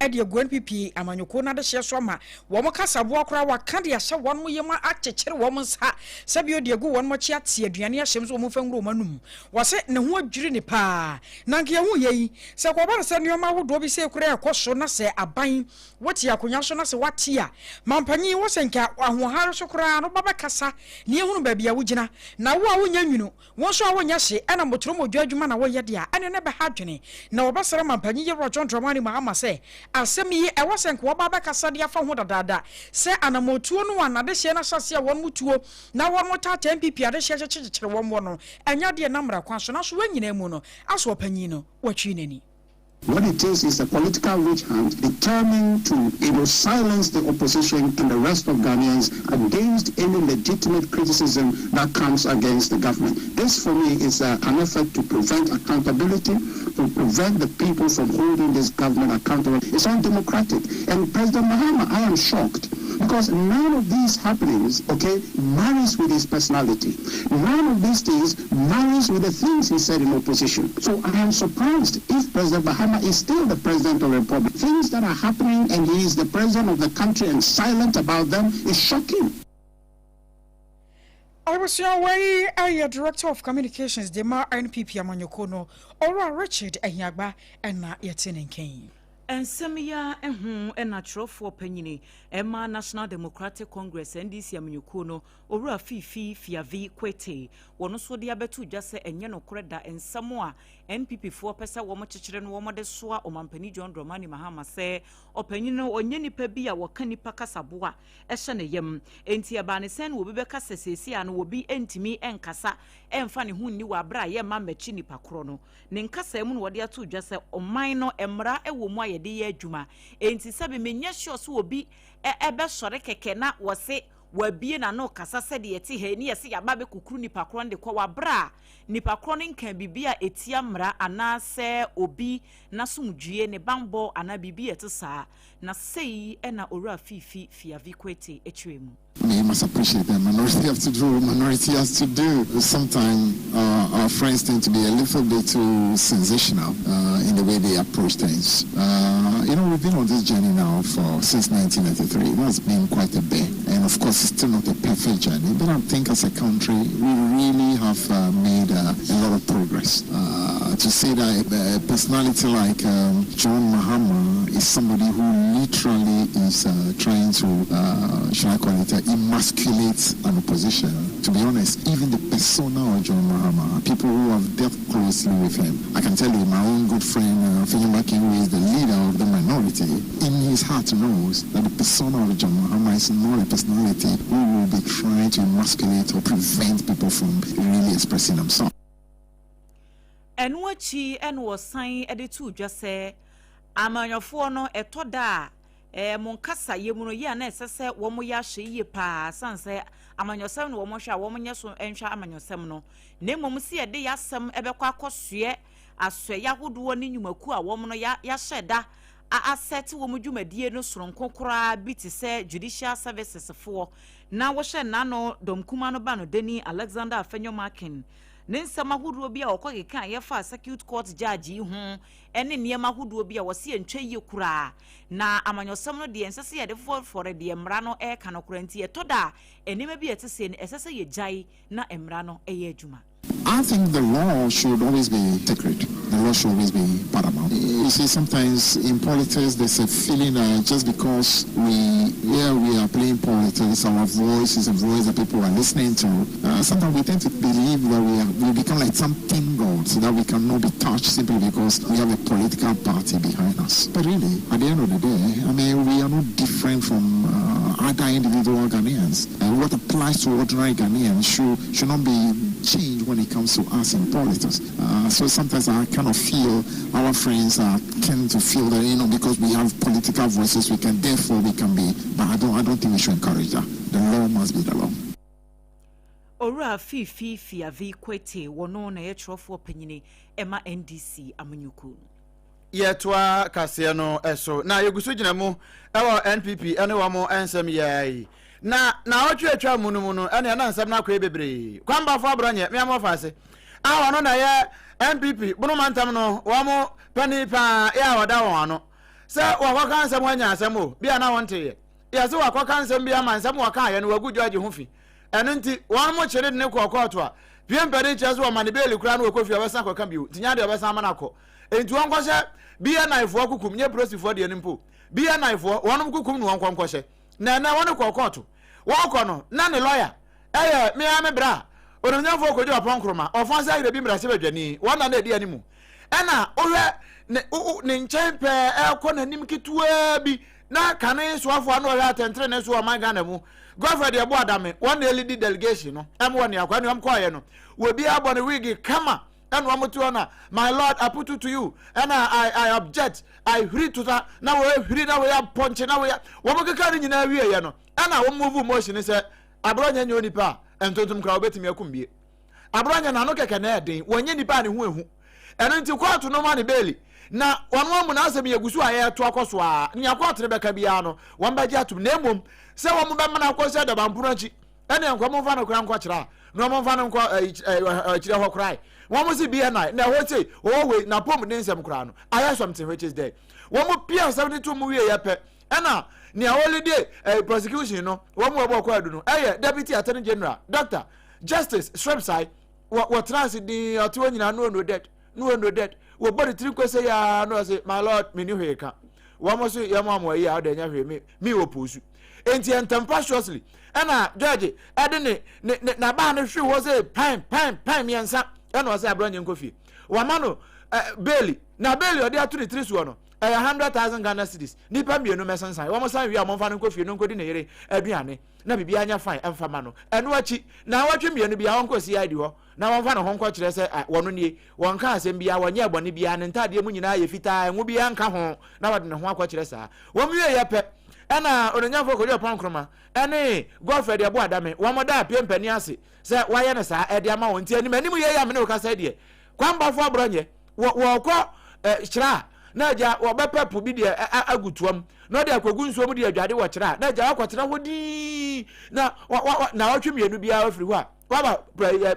de agu NPP amanyɔkuo no adehyeɛ so ama wɔn kasaboa koraa wɔaka de ahyɛ wɔn yam akyekyere wɔn nsa sɛ bio de agu wɔn akyi ate aduane ahyɛ mu sɛ wɔn mfa nwura wɔn anum. Wɔse ne ho adwiri ne paa. Na anka yɛhu yɛ yi, sɛ kɔba no sɛ nneɛma ahodoɔ bi sei koraa ɛkɔ so na sɛ aban wote akonnwa so na sɛ woate a, mampanyin wo sɛ nka ahoɔhare so koraa no woba bɛkasa na yɛhunu baabi a wogyina. Na wo a wonyɛ nwunu Wo nso a wonyɛ hye na motoromodwo adwuma na woyɛ de a, ɛne no bɛha adwene. Na wɔbɛsrɛ Mampanyin Yewura John Dramani Mahama sɛ, asɛm yi, ɛwɔ sɛ nka wɔba abɛkasa de afa ho dadaada, sɛ anamɔtuo no a n'adehyeɛ no ahyɛaseɛ a wɔn tuo na wɔn taataa NPP adehyeɛ kyekyekyekyere wɔn wɔ no, ɛnyɛ adeɛ a ɛnam mmara kwan so. Nanso wei nyinaa mu no, asɛ ɔpanyin no, watwiri n'ani. What it is a political witch hunt determined to silence the opposition and the rest of Ghanaians against any legitimate criticism that comes against the government. This, for me, is an effort to prevent accountability, to prevent the people from holding this government accountable. It's undemocratic. And President Mahama, I am shocked, because none of these happenings, okay, marries with his personality. None of these things marries with the things he said in opposition. So I am surprised if President Mahama is still the president of the republic. Things that are happening and he is the president of the country and silent about them is shocking. Abusua, wei ayɛ Director of Communications de ma NPP amanyɔkuo no, Owura Richard Ahiagba, ɛna yɛte ne nkɛn. Nsɛm yi a ɛho ɛna twerɛfoɔ panyini ɛma National Democratic Congress, NDC amanyɔkuo no, Owura Fiifi Fiavi Kwetey, wɔn nso de abɛto dwa sɛ ɛnyɛ nokorɛ da nsɛm a NPP foɔ pɛ sɛ wɔn kyekyere no wɔn de soa ɔmampanin John Dramani Mahama sɛ ɔpanyin no ɔnyɛ nipa bi a wɔka nipa kasaboa ɛhyɛ ne yam. Enti ɛbaa ne sɛn na obi bɛka sɛ seesie a no obi ntumi nkasa ɛmfa ne ho nni wɔ abere a yɛmma mmɛkyi nipa korɔ no? Ne nkasa mu no, wɔde ato dwa sɛ ɔman no mmara wɔ mu a yɛde yɛ adwuma, enti sɛbi menyɛ sure sɛ obi ɛbɛsɔre kɛkɛ na wɔse wabie n'ano kasa sɛdeɛ yɛte ha ni yɛsɛ yɛaba bɛkukuru nipa korɔ no de kɔ wabere a nipa korɔ no nka biribi a ɛtia mmara anaasɛ obi n'asomdwie ne bambɔ anaa biribi a ɛte saa. Na sei ɛna Owura Fiifi Fiavi Kwetey akyerɛ mu. You must appreciate that minority have to do what minority has to do. Sometimes our friends tend to be a little bit too sensational in the way they approach things. We've been on this journey now for since 1993. That's been quite a bit. And of course, it's still not a perfect journey, but I think as a country, we really have made a lot of progress. To say that a personality like John Mahama is somebody who literally is trying to, should I call it, emasculate an opposition. To be honest, even the persona of John Mahama, people who have dealt closely with him, I can tell you my own good friend, Afenyo, who is the leader of the minority, in his heart knows that the persona of John Mahama is not a personality who will be trying to emasculate or prevent people from really expressing themselves. Ɛno akyi ɛna wɔsan de to dwa sɛ amanyɔfoɔ no ɛtɔ da a mo nkasa yɛ mu no yie a na ɛsɛ sɛ wɔn yɛ ahyɛ yie paa, san sɛ amanyɔsɛm no wɔn hwɛ a wɔn nyɛ so nhwɛ amanyɔsɛm no, na mmom si yɛde yɛasɛm ɛbɛkɔ akɔsoɛ asɔeɛ ahodoɔ ne nnwumakuo a wɔn no yɛahyɛ da asɛte wɔn dwumadie no soronko koraa bi te sɛ judicial services foɔ. Na wɔhyɛ n'ano dɔm kuma no ba no dani Alexander Afenyo Markin ne nsɛm ahodoɔ bi a wɔkɔ keka a yɛfa Circuit Court judge yi ho ne nneɛma ahodoɔ bi a wɔsi yɛntwa yie koraa. Na amanyɔsɛm no deɛ, ɛnsɛ sɛ yɛde fɔfɔre deɛ mmara no ɛreka no koraa, nti yɛtɔ da a nneɛma bi a ɛte sɛ no ɛsɛ sɛ yɛgyae na mmara no ɛyɛ adwuma. I think the law should always be sacred. The law should always be paramount. You see, sometimes in politics, there's a feeling that just because we are playing politics, our voice is a voice that people are listening to. Sometimes we tend to believe that we become like something God, so that we cannot be touched simply because we have a political party behind us. But really, at the end of the day, I mean, we are not different from other individual Ghanaians. And what applies to ordinary Ghanaians should not be changed when it comes to us in politics. So sometimes I kind of feel our friends are tend to feel that because we have political voices, we can therefore we can be. But I don't think we should encourage that. The law must be the law. Owura Fiifi Fiavi Kwetey, wɔno na ɛyɛ twerɛfoɔ panyini ɛma NDC amanyɔkuo no. Yɛtoa kaseɛ no so na yɛgu so gyina mu ɛwɔ NPP ɛne wɔn nsɛm yɛi na na ɔtwe atwa mu no mu no, ɛne ɛna nsɛm no akɔyɛ bebree. Kwambafo Aborɔnyɛ meamɔ fa ase a ɔno na ɛyɛ NPP Bonoma ntam no wɔn pani paa yɛ a ɔda wɔn ano sɛ wɔkɔka nsɛm anya asɛm o bi a na wɔnteyɛ yɛ sɛ wɔakɔka nsɛm bi ama nsɛm wɔkaeɛ no wagu gyɔgye ho fi. Ɛno nti wɔn mo kyere de ne kɔɔ kɔɔto a pie mpanin kyerɛ sɛ wɔma ne bail koraa no, wɔkɔ fie ɔbɛsan kɔka bio, nti nya deɛ ɔbɛsan ama no akɔ. Nti wɔn kɔhyɛ BNI foɔ kukum nye polisifoɔ deɛ no mpo BNI foɔ wɔn kukum no wɔn kɔ nkɔhyɛ. Na ɛnɛ wɔn kɔɔ kɔɔto, wɔkɔ no na ne lɔya ɛyɛ mmea me bra onimnyamfoɔ Kojo Oppong Nkrumah, ɔfɔn sɛ ayerɛ bi mmarahyɛbadwani, wɔn na na edi anim. Ɛna wohwɛ ne nkyɛn pɛɛ ɛkɔ n'anim ketewaa bi na kane soafoɔ ano ɔhwɛ atɛntene ne so ɔman Ghana mu Godfred Yeboah Dame, wɔn na ɛ lead delegation no. Ɛmo wɔ ne akɔ ɛne wɔn kɔɔyɛ no, wɔbi abɔ ne wig kama. Ɛna wɔn te hɔ na my lord I put it to you ɛna I I object I hwiri tota na wɔyɛ hwiri na wɔyɛ apɔnkye na wɔyɛ wɔn keka ne nyinaa wie yɛ no ɛna wɔn move motion sɛ Abronye nyɛ onipa a ntontom koraa wɔbɛtumi akum bie. Abronye n'ano kɛkɛ na ɛden wɔnyɛ nipa a ne ho ehu ɛno nti kɔɔto no ma ne beeli na wɔn amu n'asɛm yɛ gu so a yɛreto akɔ so a nea kɔɔto no bɛka biara no wɔn bɛgye atum na mmom sɛ wɔn bɛmana akɔ sɛ dabampono akyi ɛne nkɔ momfa no koraa nkɔ kyerɛ a na wɔn mfa no nkɔ akyirɛ hɔ koraa wɔn si BNI na ɛhɔ sei wɔwɔ wei na pom ne nsɛm koraa no ayɛ something which is there wɔn pia asɛm no to mu wie yɛ pɛ ɛna nea wɔlede ɛɛ prosecution no wɔn mu wɔbɔ kɔ adu no ɛyɛ deputy attorney general doctor justice sremsai wɔ wɔtena ase din ɔte hɔ nyinaa no no dead no no dead wɔbɔ ne tiri nkɔsɛ yaa no ɔse my lord meni hwee ka wɔn nso yɛ mo amoa yi a ɔde ɛnyɛ hwee me me wɔ poosu nti ntɛmpa shortly ɛna judge ɛde ne ne ne n'abaa no hwe hɔ sɛ pan pan pan mmiɛnsa ɛna ɔsɛ Abronye nkɔ fie wɔama no ɛ bail na bail ɔde ato ne tiri soɔ no ɛyɛ 100,000 Ghana cedis nipa mmienu mɛsensan wɔn san wie a wɔn fa no nkɔ fie no nkɔdi ne yere aduane na biribi anyɛ fine ɛmfa ma no ɛno akyi na awɔtwe mmienu bi a wɔnkɔ CID hɔ na wɔmfa ne ho nkɔkyerɛ sɛ wɔno nie wɔnka asɛm biara wɔnyɛ bɔne biara ne ntaadeɛ mu nyinaa yɛ fitaa ɛnwo biara nka ho na wɔde ne ho akɔkyerɛ saa wɔn wie yɛ pɛ ɛna ononyamfoɔ Kojo Oppong Nkrumah ɛne Godfred Yeboah Dame wɔn da apie mpanin ase sɛ wɔayɛ no saa ɛde ama wɔn nti anim anim yɛ yɛ amene okasa deɛ kwanbafo Abronye wɔ wɔkɔ kyerɛ a na agya wɔbɛpɛ po bi deɛ agu toam na ɔde akɔgu nsuo mu de adwade wɔ kyerɛ a na agya wakɔtena hɔ dii na na ɔtwe mmienu biara afiri hɔ a waba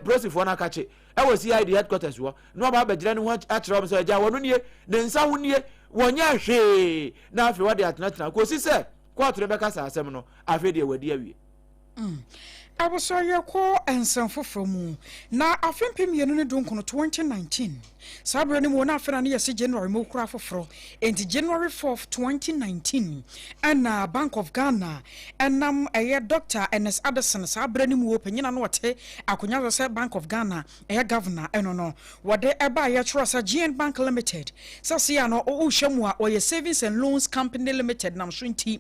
polisifoɔ no akakye ɛwɔ CID headquarters hɔ na waba abɛgyina ne ho akyerɛ wɔn sɛ agya wɔn nie ne nsa ho nie wɔnyɛ hwee na afei wɔde atenatena kɔsi sɛ kɔɔto no bɛka saa asɛm no afei deɛ wɔadi awie. Abusua yɛkɔ nsɛm foforɔ mu na afe 2019, 2019 saa berɛ no mu na afe na ne yɛsi January mu kora foforɔ nti January 4, 2019 ɛna Bank of Ghana ɛnam ɛyɛ Dr. Ernest Addison saa berɛ no mu wɔ panyina no ɔte akonnwa so sɛ Bank of Ghana ɛyɛ governor ɛno no wɔde ɛba yɛtwerɛ sɛ GN Bank Limited sɛ seɛ no wohyɛ mu a wɔyɛ Savings and Loans Company Limited nam so nti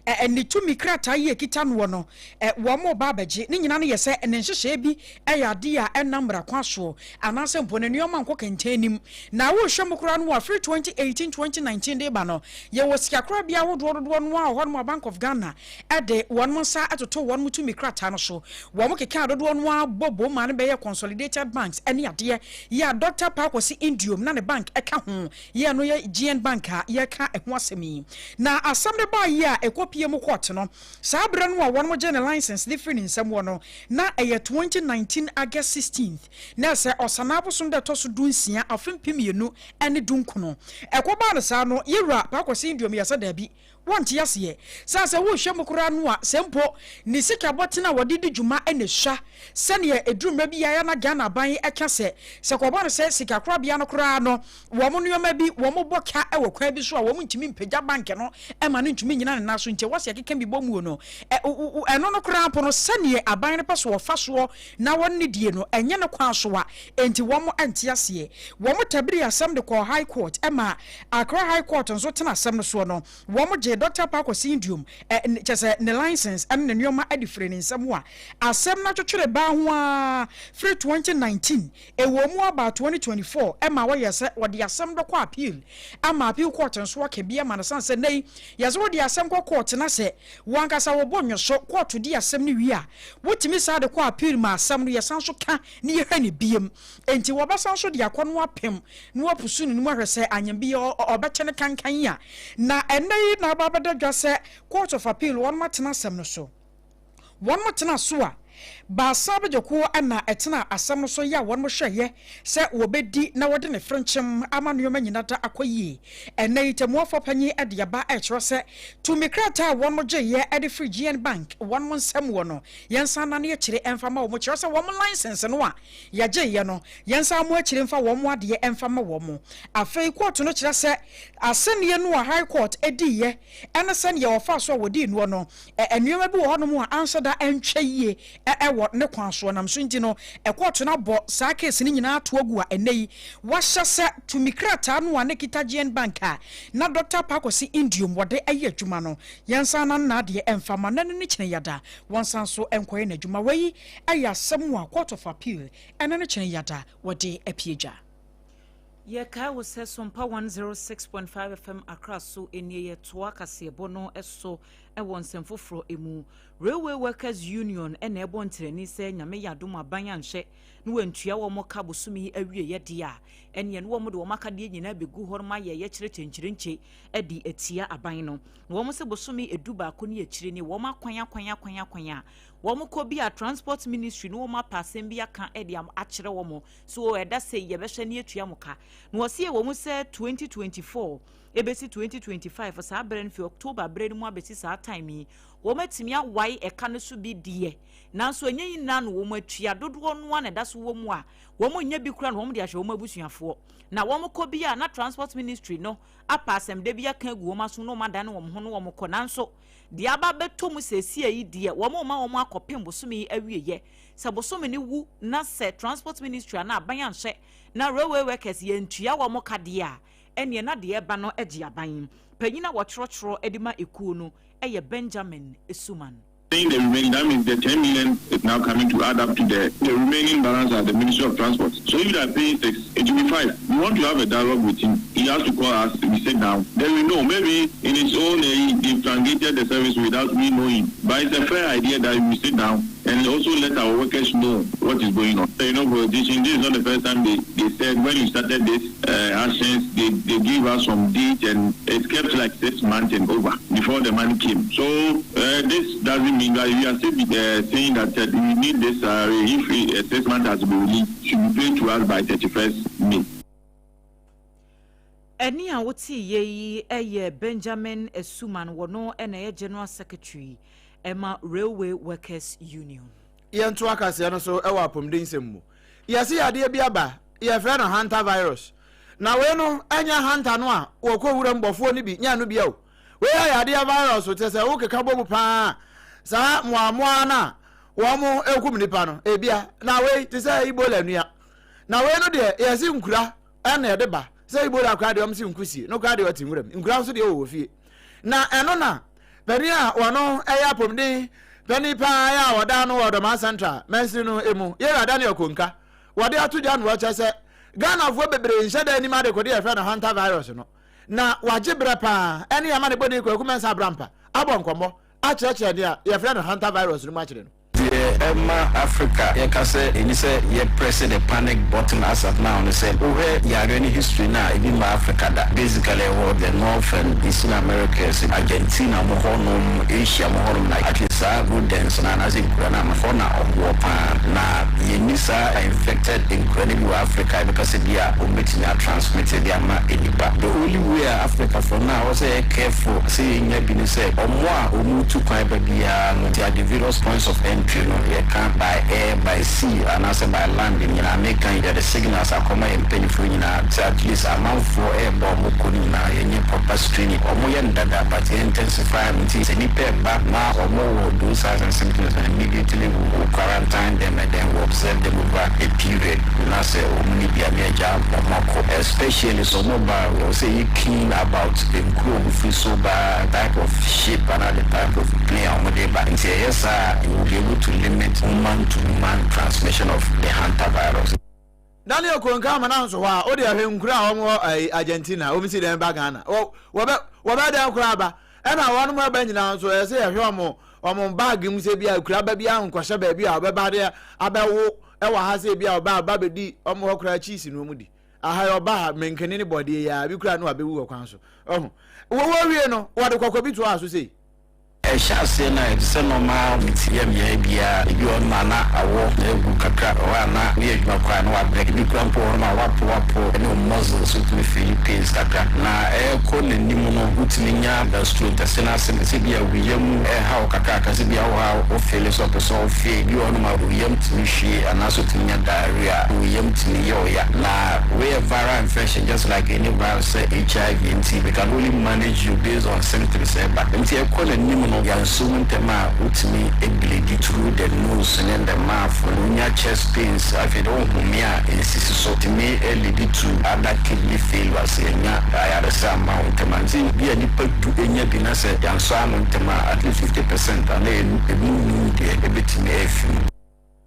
ɛne tumi krataa yi ekita noɔ no wɔn mo ba abɛgye ne nyinaa no yɛ sɛ ne nhyehyɛe bi ɛyɛ adeɛ a ɛnam mmara kwan soɔ anaasɛ mpo ne nneɛma nkɔ kɛntɛn nim na wohwɛ mu koraa no wɔ afiri 2018 2019 de ba no yɛwɔ sikakorabea ahodoɔ dodoɔ no a wɔ hɔnom a Bank of Ghana ɛde wɔn nsa ɛtoto wɔn tumi krataa no so wɔn keka dodoɔ no a bɔ bom ma no bɛyɛ consolidated banks ɛne adeɛ yɛ a Dr. Paa Kwesi Nduom na ne bank ɛka ho yɛ no yɛ GN Bank a yɛka ɛho asɛm yi na asɛm no baa yi a ɛkɔpie mu court no saa berɛ no a wɔn gye ne license de firi ne nsam wɔ no na ɛyɛ 2019 August 16th na sɛ ɔsanaa bosom da ɛtɔ so 16 afe 2019 ɛkɔbaa no saa no yɛwura Paa Kwesi Nduom yɛ sɛ daabi wɔnte aseɛ sɛ sɛ wohwɛ mu koraa no a sɛ mpo ne sika bɔtene a wɔde di dwuma ne sua sɛneɛ ɛduru mmerɛ bi yɛayɛ na Ghana aban ɛka sɛ sɛ kɔba no sɛ sikakorabea no koraa no wɔn nneɛma bi wɔn bɔ ka wɔ kwan bi so a wɔn ntumi mpagya bank no ɛma no ntumi nyina ne nan so nti wɔsi ɛkeka bi bɔ muo no ɛno no koraa po no sɛneɛ aban no pɛ so wɔfa soɔ na wɔn ne die no ɛnyɛ no kwan so a enti wɔn nte aseɛ wɔn tabiri asɛm de kɔɔ High Court ɛma Accra High Court nso tena asɛm no soɔ no wɔn gye Dr. Paa Kwesi Nduom ɛ kyɛ sɛ ne license ɛne ne nneɛma de firi ne nsam a asɛm no atwetwere baa ho a firi 2019 ɛwɔ mu aba 2024 ɛma wɔyɛ sɛ wɔde asɛm no kɔ appeal ama appeal court nso aka bi ama no san sɛ nei yɛsɛ wɔde asɛm kɔ court na sɛ wankasa wɔbɔ nwɔ court di asɛm no wie a wotumi saa de kɔ appeal ma asɛm no yɛsan so ka ne yɛhwɛ ne biem enti wɔbɛsan so de akɔ no apem na wapusu ne mu ahwɛ sɛ anyam bi ɔbɛkyɛ ne kankan a na ɛnɛ yi na aba abɛda dwa sɛ Court of Appeal wɔn atena asɛm no so wɔn tena so a baasa abɛgyakuo ɛna ɛtena asɛm no so yɛ a wɔn hwɛyɛ sɛ wɔbɛdi na wɔde ne frenkyɛm ama nneɛma nyinaa da akɔ yie ɛnɛ yi tɛmuafoɔ panyin ɛde aba ɛkyerɛ sɛ tumi krataa a wɔn gye yɛ ɛde firi GN Bank wɔn nsɛm wɔ no yɛnsan nane akyire ɛmfa ma wɔn kyerɛ sɛ wɔn license no a yɛgye yɛ no yɛnsan mo akyire mfa wɔn adeɛ ɛmfa ma wɔn afei court no kyerɛ sɛ asɛnniɛ no a High Court ɛdi yɛ ɛne sɛnea wɔfa so a wɔdi noɔ no nneɛma bi wɔ hɔnom a anhyɛ da ɛntwɛ yie. wɔ ne kwan soɔ nam so nti no kɔɔto no abɔ saa case no nyinaa ato agu a ɛnnɛ yi wahyɛ sɛ tumi krataa no a na ɛkita GN Bank a na Dɔkta Pakwasi Ndiom wɔde yɛ adwuma no yɛnsan na nna adeɛ ɛmfa ma no ɛno ne kyene yada wɔnsan so nkɔyɛ n'adwuma. Wei yɛ asɛm a Court of Appeal ɛno ne kyene yada wɔde apue dwa. Yɛkae wo sɛ Sompa 106.5 FM Accra so nie. Yɛtoa kaseɛbɔ no so wɔ nsɛm foforɔ mu. Railway Workers Union na ɛbɔ ntrani sɛ Nyame yɛ adom aban anhwɛ na wantua wɔn ka bosome yi awieɛ deɛ a, ɛneɛ na wɔn de wɔn akadeɛ nyinaa bɛgu hɔ nom ayɛ yɛkyerɛ kyɛnkyerɛnkye de atia aban no. Na wɔn sɛ bosome edu baako ne akyire nie wɔn akwan akwan akwan akwan a wɔn kɔ bi a Transport Ministry no wɔn apɛ asɛm bi aka de akyerɛ wɔn so ɛda sei yɛbɛhwɛ ne atua mo ka. Na wɔse ɛwɔ mu sɛ 2024 ɛbɛsi 2025 saa berɛ no fi October berɛ no mu abɛsi saa time yi wɔn atumi awae ɛka no so bi deɛ, nanso ɛnyɛ nyinaa na wɔn atua. Dodoɔ no ara na ɛda so wɔ mu a wɔn nyɛ bi koraa na wɔn de ahwɛ wɔn abusuafoɔ. Na wɔn kɔ bi a na Transport Ministry no apa asɛmdɛ bi aka agu wɔn aso na wɔn adane wɔn ho na wɔn kɔ. Nanso deɛ aba abɛtɔ mu seesie yi deɛ wɔn rema wɔn akɔpem bosome yi awieɛ. Sɛ bosome no wu na sɛ Transport Ministry anaa aban anhyɛ na railway workers yɛntua wɔn ka deɛ a, ɛneɛ na deɛ ɛba no gye aban. Panyin a wɔtwerɛtwerɛ de ma ekuo no yɛ Benjamin Suman. Paying the remaining, that means the 10 million is now coming to add up to the the remaining balance at the Ministry of Transport. So if they are paying six, it will be five. We want to have a dialogue with him. He has to call us, we sit down, then we know. Maybe in his own, eh, he truncated the service without me knowing. But it's a fair idea that we sit down and also let our workers know what is going on. You know, politicians, this is not the first time they, they said when you started this uh, actions, they, they give us some date and it kept like six months and over before the money came. So this doesn't mean that we are still saying that we need this, if 6 months has been released, should be paid to us by 31st May. Ɛne a wote yɛ yi yɛ Benjamin Asuman, wɔno na ɛyɛ General Secretary ɛma Railway Workers Union. Yɛnto akaseɛ no so wɔ apɔmuden nsɛm mu. Yɛse yadeɛ bi aba, yɛfrɛ no hanta virus. Na wei no ɛnyɛ hanta no a wɔkɔ wuram bɔfoɔ no bi nyɛ no bia o. Wei yɛ yadeɛ virus te sɛ wokeka bɔ mu paa saa mmoamoa no a wɔn ɛkum nipa no ebia. Na wei te sɛ Ebola nua. Na wei no deɛ yɛse nkura ɛna ɛde ba. Sɛ Ebola koraa deɛ wɔn se nkusie no koraa deɛ ɔte nwuram, nkura nso deɛ wɔwɔ fie. Na ɛno na panin a wɔno ɛyɛ apɔmuden panin paa yɛ a wɔda ano wɔ Dɔmaa Central mansini no mu, Yɛwura Daniel Konka, wɔde ato dwa no wɔkyɛ sɛ Ghanafoɔ bebree nhyɛ da anim adekode yɛfrɛ no hanta virus no, na wagye berɛ paa ɛne ama ne bɔne Kwaku Mensah Abrampa abɔ nkɔmmɔ akyerɛkyerɛ nea yɛfrɛ no hanta virus no mu akyerɛ no. Deɛ ɛma Africa yɛka sɛ ɛni sɛ yɛ press the panic button as at now ne sɛ, wohwɛ yareɛ no history no a, ebi mma Africa da. Basically ɛwɔ the North and Eastern Americas, Argentina mo hɔnom, Asia mo hɔnom, na actually saa rodents no anaasɛ nkura no a hɔ na ɔmo wɔ paa. Na yɛnni saa infected nkura no bi wɔ Africa a yɛbɛka sɛ bi a ɔmo bɛtumi atransmit de ama nnipa. The only way a Africa for now ɛwɔ sɛ yɛyɛ careful sɛ yɛnnya bi ne sɛ ɔmo a ɔmo tu kwan ba biara no, nti at the various points of entry no, yɛka by air, by sea anaasɛ by land nyinaa, meka yi yɛde signals akɔma yɛn mpanyinfoɔ nyinaa sɛ at least amanfoɔ ɛɛba ɔmo kɔ no nyinaa yɛnyɛ proper screening. Ɔmo yɛ no dada, but yɛn intensify no. Nti sɛ nipa ɛba na ɔmo wɔ those signs and symptoms no, immediately we will quarantine them and then we observe them over a period, na sɛ ɔmo ni bi a ne agya ɔmo akɔ. Especially sɛ ɔmo ba, ɛwɔ sɛ yɛ keen about nkuro ɔmo firi so ba, type of ship anaa the type of plane a ɔmo de ba. Nti ɛyɛ saa, you will be able to limit human to human transmission of the hanta virus. Daniel Konka ama na nso hɔ a wode ahwɛ nkura a wɔn wɔ ɛyi Argentina, wɔn si dɛn ba Ghana, wɔ wɔbɛ wɔbɛ dɛn koraa ba. Ɛna wɔn mo ɛbɛ nyinaa nso ɛsɛ yɛhwɛ wɔn baagi mu sɛ bi a kura ba bi a nkɔhyɛ baabi a ɔbɛba de abɛwo ɛwɔ ha, sɛ bi a ɔba aba bɛdi wɔn hɔ koraa cheese na wɔn di aha yɛ ɔba ha menkene ne bɔdeɛ yi a bi kura no abɛwu wɔ kwan so. Ɔho wɔwɔ wie no, wɔde kɔkɔ bi to a so sei. Ɛhyɛ aseɛ no a, ɛte sɛ normal meteɛ mmeaeɛ biara. Ebi wɔ hɔnom a na awɔ agu kakra, ɛwɔ hɔ a na woyɛ adwuma koraa na wabrɛ. Ebi koraa mpo wɔ hɔnom a woapo woapo ne wo muscles, wotumi feeli pains kakra. Na ɛrekɔ n'anim no, wotumi nya gastrointestinal symptoms, sɛ ebia wo yam ɛreha wo kakraka, sɛ ebia wowɔ hɔ a wo feeli sɛ wopɛ sɛ wofe. Ebi wɔ hɔnom a wo yam tumi hwie anaasɛ wotumi nya diarrhea, wo yam tumi yɛ wo ya. Na wei yɛ viral infection just like any virus sɛ HIV, nti we can only manage you based on symptoms a ɛba. Nti ɛkɔ n'anim no, no yɛanso mu ntɛm a, wotumi bleed through the nose ne the mouth no, wonya chest pains. Afei de wohome a ɛnsisi so, tumi lead to other kidney failure sɛ yɛnya ayaresa ama wo ntɛm a. Nti bi a nipa 10 ɛnya bi na sɛ yɛansɔ ano ntɛm a, at least 50% ana ɛmu num deɛ ɛbɛtumi afi mu.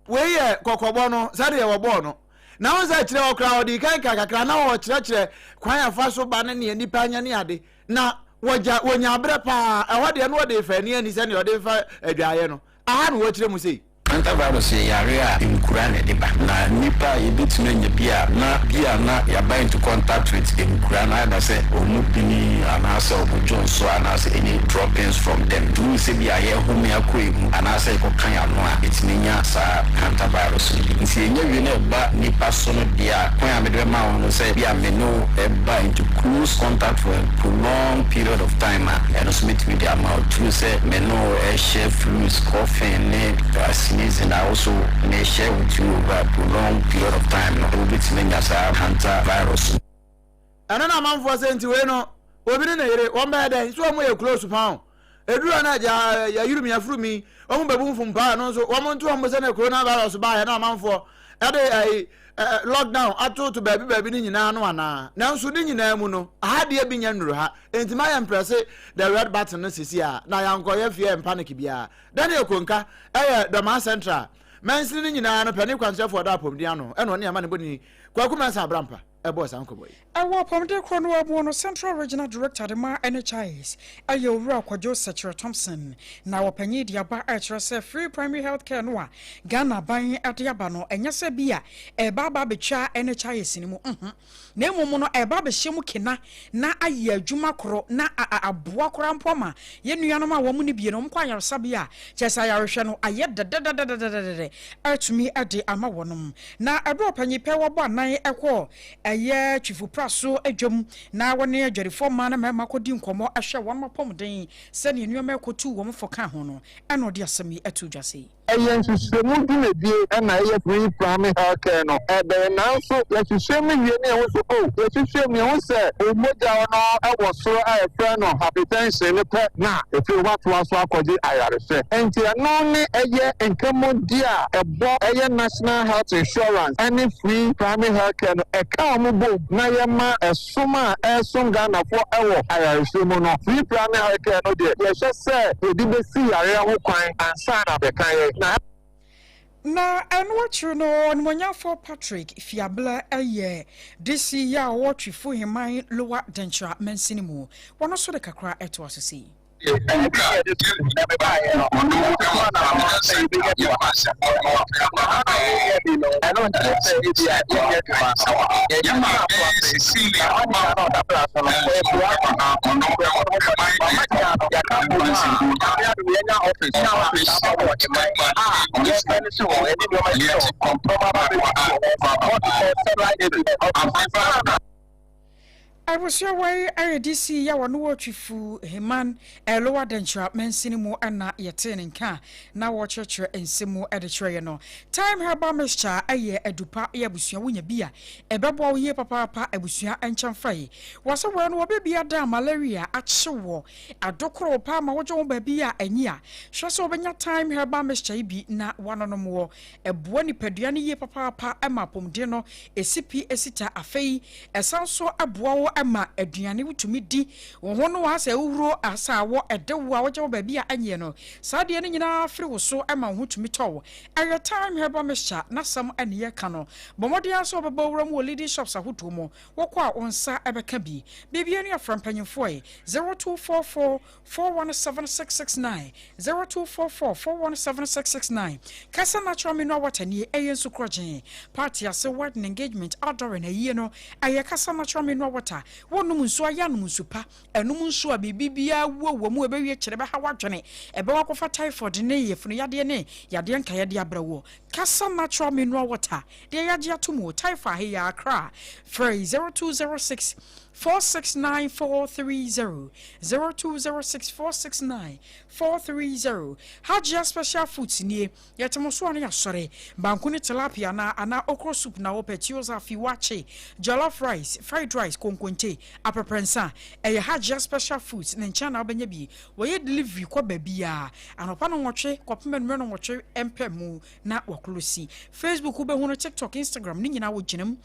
Wei yɛ kɔkɔbɔ no sɛdeɛ wɔbɔɔ no na wɔn sɛ kyerɛ ɔkora ɔde kan kakra na wɔkyerɛkyerɛ kwan afa so ba ne nea nipa anya ne ade na wɔgya wɔnya abrɛ paa. Ɛhɔ deɛ no wɔde fa ani ani sɛnea ɔde fa adwaeɛ no aha na wɔkyerɛ mu sei. Hantavirus yɛ yare a nkura na ɛde ba, na nipa a yɛbɛtumi anya bi a na bi a na yɛaba into contact with nkura na ayɛda sɛ ɔmu bini anaasɛ ɔmo dwonso anaasɛ any droppings from them tumi sɛ bi a yɛhome akɔ emu anaasɛ yɛkɔka yɛn ano a, ɛtumi nya saa hantavirus no bi. Nti yɛnya wie na ɛba nipa so no deɛ a, kwan a mede bɛma wo no sɛ bi a me ne wo ɛba into close contact for a prolonged period of time a, ɛno nso mɛtumi de ama wo through sɛ me ne wo ɛhyɛ fluids, coughing ne sneezing a also me share with you over a prolonged period of time no, wobɛtumi anya saa hantavirus. Ɛno na amanfoɔ sɛ nti wei no obi ne ne yere wɔn bɛyɛ dɛn so wɔn yɛ close paa o, eduru na agya yɛyuru mi afuru mi wɔn bɛbu nfum paa. Ɛno nso wɔn nto wɔn sɛ na coronavirus baayɛ na amanfoɔ ɛde ɛyi ɛɛ lockdown atoto baabi baabi ne nyinaa no anaa. Nanso ne nyinaa mu no, aha deɛ bi nya nnuru ha, nti ma yɛn press the red button no sisi a na yɛnkɔyɛ fear and panic biara. Daniel Konka ɛyɛ Dɔmaa Central mansini no nyinaa no panin kwankyerɛfoɔ ɔda apɔmuden ano, ɛna ɔne ama ne bɔni Kwaku Mensah Abrampa ɛbɔɔ saa nkɔmmɔ yi. Ɛwɔ apɔmuden korɔ no mu no, Central Regional Director de ma NHIS ɛyɛ Owura Kwadwo Sɛkyerɛ Thompson, na wɔpanyin de aba ɛkyerɛ sɛ free primary health care no a Ghana aban de aba no, ɛnyɛ sɛ bi a ɛba aba abɛtwa NHIS no mu na mmom no ɛba abɛhyɛ mu kena na ayɛ adwuma korɔ na aboa koraa mpo ama yɛn nuanom a wɔn ne bie no wɔn kɔ ayaresabea a, kyerɛ sɛ ayarehwɛ no ayɛ dɛdɛdɛdɛdɛdɛdɛ atumi de ama wɔnom. Na ɛberɛ ɔpanyin pɛ wɔbɔ anan ɛkɔ ɛyɛ Twifo so adwam na wɔne adwadifoɔ mmaa ne mmarima kɔdi nkɔmmɔ ɛhwɛ wɔn apɔmuden sɛdeɛ nneɛma ɛkɔtu wɔn fo ka ho no, ɛna ɔde asɛm yi ato dwa sei. Ɛyɛ nhwehwɛmu dwumadie ɛna ɛyɛ free primary health care no ɛbɛyɛ, nanso yɛhwehwɛ mu wie ne ɛho so o yɛhwehwɛ mu yɛho sɛ omogya no ɛwɔ soro a yɛfrɛ no hypertension ne pɛ na efiri watoa so akɔgye ayarehwɛ. Nti ɛno ne ɛyɛ nkɛmɔdi a ɛbɔ ɛyɛ National Health Insurance ɛne free primary health care no ɛka wɔn bom na yɛma ɛsom a ɛsom Ghanafoɔ ɛwɔ ayarehwɛ mu no. Free primary health care no deɛ, yɛhwɛ sɛ yɛde bɛsi yareɛ ho kwan ansa na bɛka yɛ na. Na ɛno akyiri no, ɔnumonyafo Patrick Fiabla ɛyɛ DC yi a ɔwɔ Twifo Heman Lower Denkyira mansini mu. Wɔn nso de kakra ɛto aso sei. Abusua wei ayɛ DC yi a wɔne wɔ Twifo Heman Lower Denkyira mansini mu na yɛtee ne nka na wɔkyerɛkyerɛ nsɛm mu de kyerɛ yɛ no. Time Herbal Mixture ɛyɛ adupa yɛ abusua, wonya bi a ɛbɛboa wo yie papaapa. Abusua nkyɛnfa yi wɔ sɛ wɔn no wɔbɛbi ada malaria akye wɔ adokoro paa ma wogye wo baabi a anyi a, hwɛ sɛ wobɛnya Time Herbal Mixture yi bi na wanonom. Wɔ ɛboa nipadua no yie papaapa ma apɔmuden no ɛsi pi ɛsi ta. Afei ɛsan so aboa wo ma aduane wotumi di wo ho no asɛ wohuro asa wɔ ɛde wo a wogye wo baabi a ɛnyɛ no saa deɛ no nyinaa firi wo so ma wo ho tumi tɔ wo. Ɛyɛ Time Herbal Mixture n'asɛm ɛne yɛka no. Bɔ mmɔden ara sɛ wobɛbɔ wura mu wɔ leading shops ahodoɔ mu. Wokɔ a, wo nsa ɛbɛka bi. Biribia ne afra mpanyimfoɔ yi 0244 417669, 0244 417669. Kasa Natural Mineral Water nie. Ɛyɛ nsu korɔgyen. Party ase, wedding, engagement, outdooring, ayie no, ɛyɛ Kasa Natural Mineral Water. Wɔnom nsuo ayɛ anom nsu pa. Ɛnom nsuo a biribi biara wuo wɔ mu ɛbɛwie kyerɛ bɛha wadwene, ɛbɛwɔ akɔfa typhoid ne yɛfunu yadeɛ ne yadeɛ nkaeɛ de abrɛ wɔ. Kasa Natural Mineral Water deɛ yɛagye ato mu o, Taifa Heya Accra, frɛ 0206 469 430, 0206 469 430. Hajia Special Foods nie, yɛte mo so a na yɛasɔre. Banku ne tilapia anaa anaa okro soup na wopɛ, tuoza, fiwakye, jollof rice, fried rice, konkonte, aprɛprɛnsa, ɛyɛ Hajia Special Foods ne nkyɛn na wobɛnya bi. Wɔyɛ delivery kɔ baabiara, anɔpa nnɔnwɔtwe kɔpem anwummerɛ nnɔnwɔtwe mpɛ mu na waklosi. Facebook wobɛhu no, TikTok, Instagram ne nyinaa wɔgyina mu.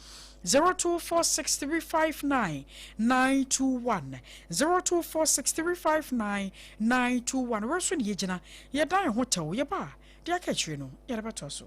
0246359921 0246359921 Wei so ne yɛgyina, yɛdan yɛn ho tɛw, yɛba a, deɛ aka akyire no yɛde bɛtoa so.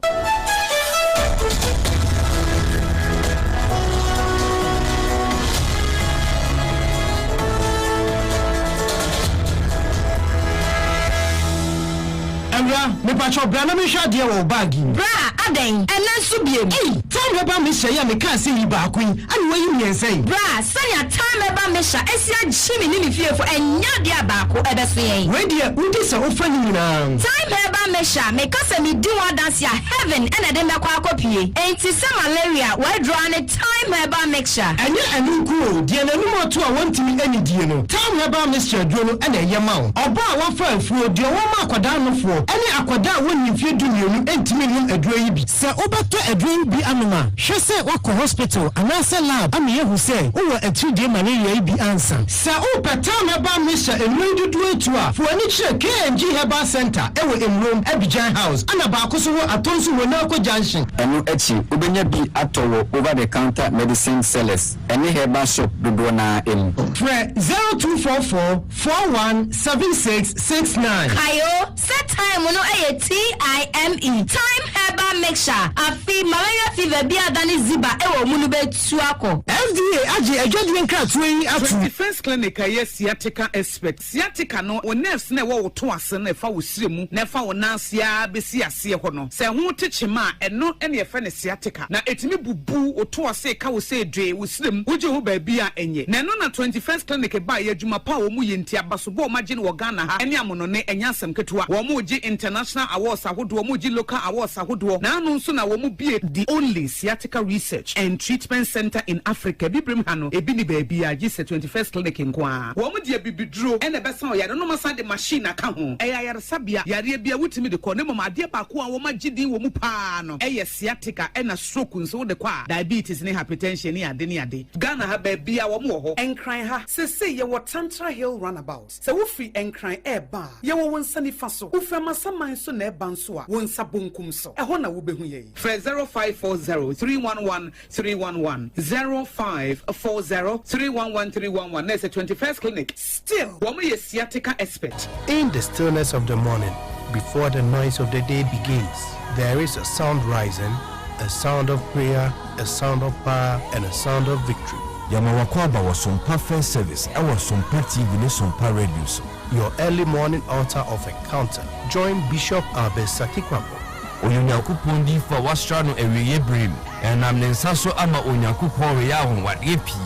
Awura, mepakyɛw bra na menhwɛ adeɛ wɔ wo bag yi mu. Bra, adɛn? Ɛnnɛ nso biom? Ei, Time Herbal Mixture yi a mekaa sɛ yi baako yi, ɛna woayi mmiɛnsa yi? Bra, sɛnea Time Herbal Mixture asi agye me ne me fiefo, ɛnyɛ adeɛ a baako ɛbɛso yɛn. Wei deɛ, wodi sɛ wofa ne nyinaa. Time Herbal Mixture, meka sɛ medi ho adanse a, heaven na ɛde me bɛkɔ akɔpue. Enti sɛ malaria, w'aduro ara ne Thyme Herbal Mixture. Ɛnyɛ ɛno nko o, deɛ n'anum ato a wɔntumi nnidie no, Thyme Herbal Mixture aduro no na ɛyɛ ma wo. Ɔbaa a wafa afuo, deɛ wɔma akwadaa nofoɔ, ne akwadaa a wɔnni mfeɛ dumienu ntumi nnom aduro yi bi. Sɛ wobɛtɔ aduro yi bi anom a, hwɛ sɛ woakɔ hospital anaasɛ lab ama yɛahu sɛ wowɔ atiridie malaria yi bi ansa. Sɛ wopɛ Thyme Herbal Mixture nnuro yi dodoɔ atu a, fa w'ani kyerɛ KNG Herbal Centre wɔ Mmrom, Abidjan House, ɛna baako nso wɔ Atonsu Honako Junction. Ɛno akyi, wobɛnya bi atɔ wɔ over the counter medicine sellers ne herbal shop dodoɔ no ara mu. Frɛ 0244 41 76 69. Kae o, sɛ thyme no yɛ TIME, Thyme Herbal Mixture, afe malaria fever bi a adane ziba wɔ mu no bɛtu akɔ. FDA agye adwadie nkratoɔ yi atom. 21st Clinic a ɛyɛ sciatica expert. Sciatica no, wo nerves no a ɛwɔ wo to ase no a ɛfa wo srɛ mu na ɛfa wo nan ase ara bɛsi aseɛ hɔ no, sɛ ɛho te kyema a, ɛno na yɛfrɛ no sciatica. Na ɛtumi bubu wo to ase ka wo sɛ dwee wo srɛ mu, wogye ho baabi a ɛnyɛ. Na ɛno na 21st Clinic baeɛ, adwuma pa a wɔyɛ nti, abasobɔ a wɔagye no wɔ Ghana ha ne amonone, ɛnyɛ asɛm ketewa. Wɔregye international awards ahodoɔ, wɔregye local awards ahodoɔ, na ano nso na wɔbue the only sciatica research and treatment centre in Africa, Abibirem ha no, ebi nni baabiara gye sɛ 21st Clinic nko ara. Wɔn de abibiduro na ɛbɛsa ɔyare no na wɔasan de machine aka ho. Ɛyɛ ayaresabea, yareɛ biara wotumi de kɔ na mmom adeɛ baako a wɔagye din wɔ mu pa ara no yɛ sciatica ɛna stroke nso wode kɔ a, diabetes ne hypertension ne ade ne ade. Ghana ha baabiara wɔn wɔ hɔ. Nkran ha, seesei yɛwɔ Tantra Hill Runabout. Sɛ wofiri Nkran reba a, yɛwɔ wo nsa nifa so. Wofiri Amasaman nso na ɛreba nso a, wo nsa bonkum so. Ɛhɔ na wobɛhu yɛn. Frɛ 0540 311 311, 0540 311 311 na ɛsɛ 21st Clinic. Still. Wɔn yɛ sciatica expert. In the stillness of the morning, before the noise of the day begins, there is a sound rising, a sound of prayer, a sound of power, and a sound of victory. Yɛma w'akwaaba wɔ Sompa First Service ɛwɔ Sompa TV ne Sompa Radio so. Your early morning altar of encounter. Join Bishop Albert Sakikwampo. Ɔyɛ Onyankopɔn diyifo a wɔasra no awieeɛ berɛ mu. Ɛnam ne nsa so ama Onyankopɔn reyɛ anwanwadeɛ pii.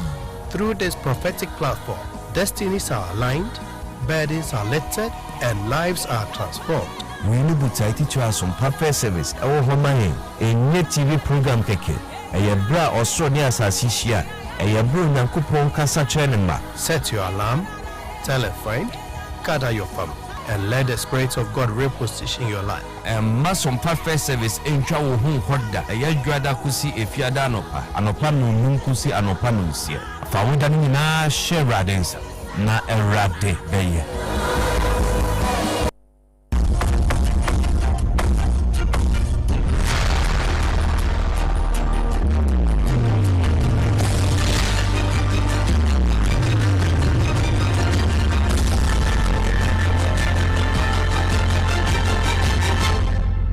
Through this prophetic platform, destinies are aligned, burdens are lifted, and lives are transformed. Wei ne botae titire a Asompa First Service wɔ hɔ ma yɛn. Ɛnyɛ TV program kɛkɛ. Ɛyɛ berɛ a ɔsoro ne asase hyia. Ɛyɛ berɛ a Onyankopɔn kasa kyerɛ ne mma. Set your alarm, tell a friend, gather your family, and let the Spirit of God reposition your life. Mma Sompa First Service ntwa wo ho nkɔ da. Ɛyɛ Dwoada kosi Efiada anɔpa, anɔpa nnɔnnum kosi anɔpa nnɔnsia. Fa wo da no nyinaa hyɛ Awurade nsa, na Awurade bɛyɛ.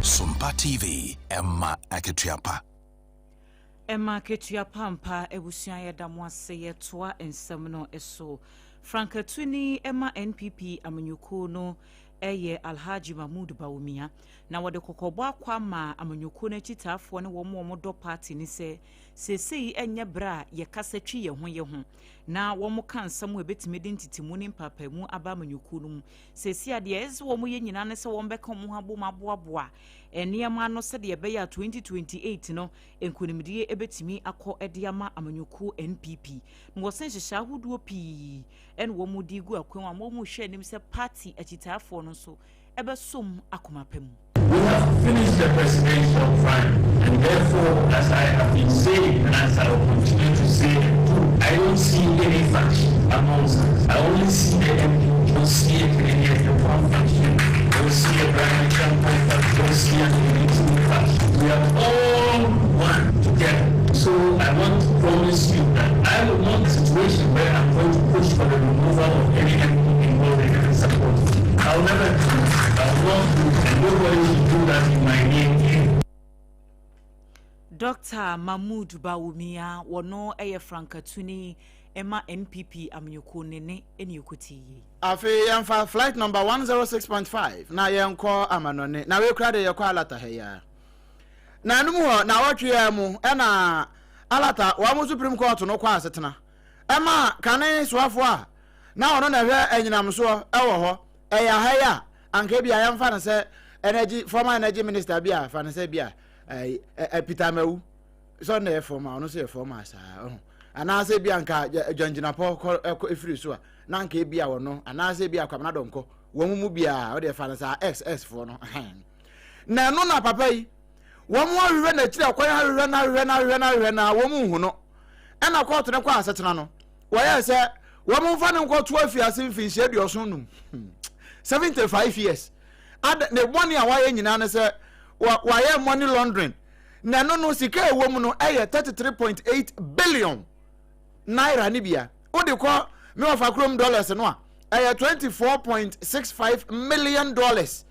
Sompa TV, ɛma akatua pa. Ɛma akatua pa ampa abusua yɛda mo ase yɛtoa nsɛm no so. Frankatuni ɛma NPP amanyɔkuo no ɛyɛ Alhaji Mahmood Bawumia na wɔde kɔkɔbɔ akɔ ama amanyɔkuo no akyitaafoɔ ne wɔn a wɔdɔ party no sɛ seesei ɛnyɛ berɛ a yɛkasa twi yɛn ho yɛ ho na wɔka nsɛm a ebetumi de ntetemu ne mpaapaemu aba amanyɔkuo no mu. Seesei a deɛ ɛsɛ sɛ wɔyɛ nyinaa ne sɛ wɔbɛka wɔn ho abom aboaboa nneɛma ano sɛdeɛ ɛbɛyɛ a 2028 no nkonimdie bɛtumi akɔ de ama amanyɔkuo NPP. Na wɔse nhyehyɛe ahodoɔ pii na wɔn de regu akwan mu a wɔrehwɛ anim sɛ party akyitaafoɔ no nso bɛsɔ mu akoma pa mu. We have finished the presidential primary and therefore as I have been saying and as I will continue to say and do, I don't see any faction amongst us. I only see the NPP, don't see a Kennedy Agyapong faction, don't see a Bryan Acheampong faction, don't see an Elite faction. We are all one together. So I want to promise you that I will not a situation where I'm going to push for the removal of any MP involved in any support. I will never do it. I will not do it, and nobody should do that in my name. Dɔkta Mahmood Bawumia, wɔno yɛ frankatuni ma NPP amanyɔkuo no ne ne ɛkɔtii yei. Afei yɛmfa flight number 106.5 na yɛnkɔ amanɔne. Na wei koraa deɛ yɛkɔ Alata ha yi ara. Na ɛno mu hɔ, naawɔtwe yi ara mu ɛna Alata wɔn Supreme Court no kɔ asetena ɛma kane soafoɔ a na ɔno na ɛhwɛ anyinam soɔ ɛwɔ hɔ. Ɛyɛ aha yi a anka ebi a yɛmfa no sɛ energy former energy minister bi a fa no sɛ bi a ɛɛ Peter Mawu sɛ ɔno na ɛyɛ former ɔno nso yɛ former saa ɔho anaasɛ ebi anka Gyɔngyinapɔ kɔ ɛkɔ efiri so a na anka ebi a ɔno anaasɛ ebi a Kwabena Dɔnkɔ wɔn mu biara ɔde ɛfa no saa x x foɔ no ɛhɛn na ɛno na papa yi wɔn ahwehwɛ n'akyiri akwan ahwehwɛ no ahwehwɛ no ahwehwɛ no ahwehwɛ no a wɔn nhu no ɛna kɔɔto no kɔ asetena no wɔyɛ sɛ wɔn mfa no nkɔto afiase mfinhyia 75 75 years ada ne bɔne a wayɛ nyinaa no sɛ wayɛ money laundering na ɛno no sika a ɛwɔ mu no ɛyɛ 33.8 billion naira ne bia wode kɔ me wɔfa kurom dollars no a ɛyɛ 24.65 million dollars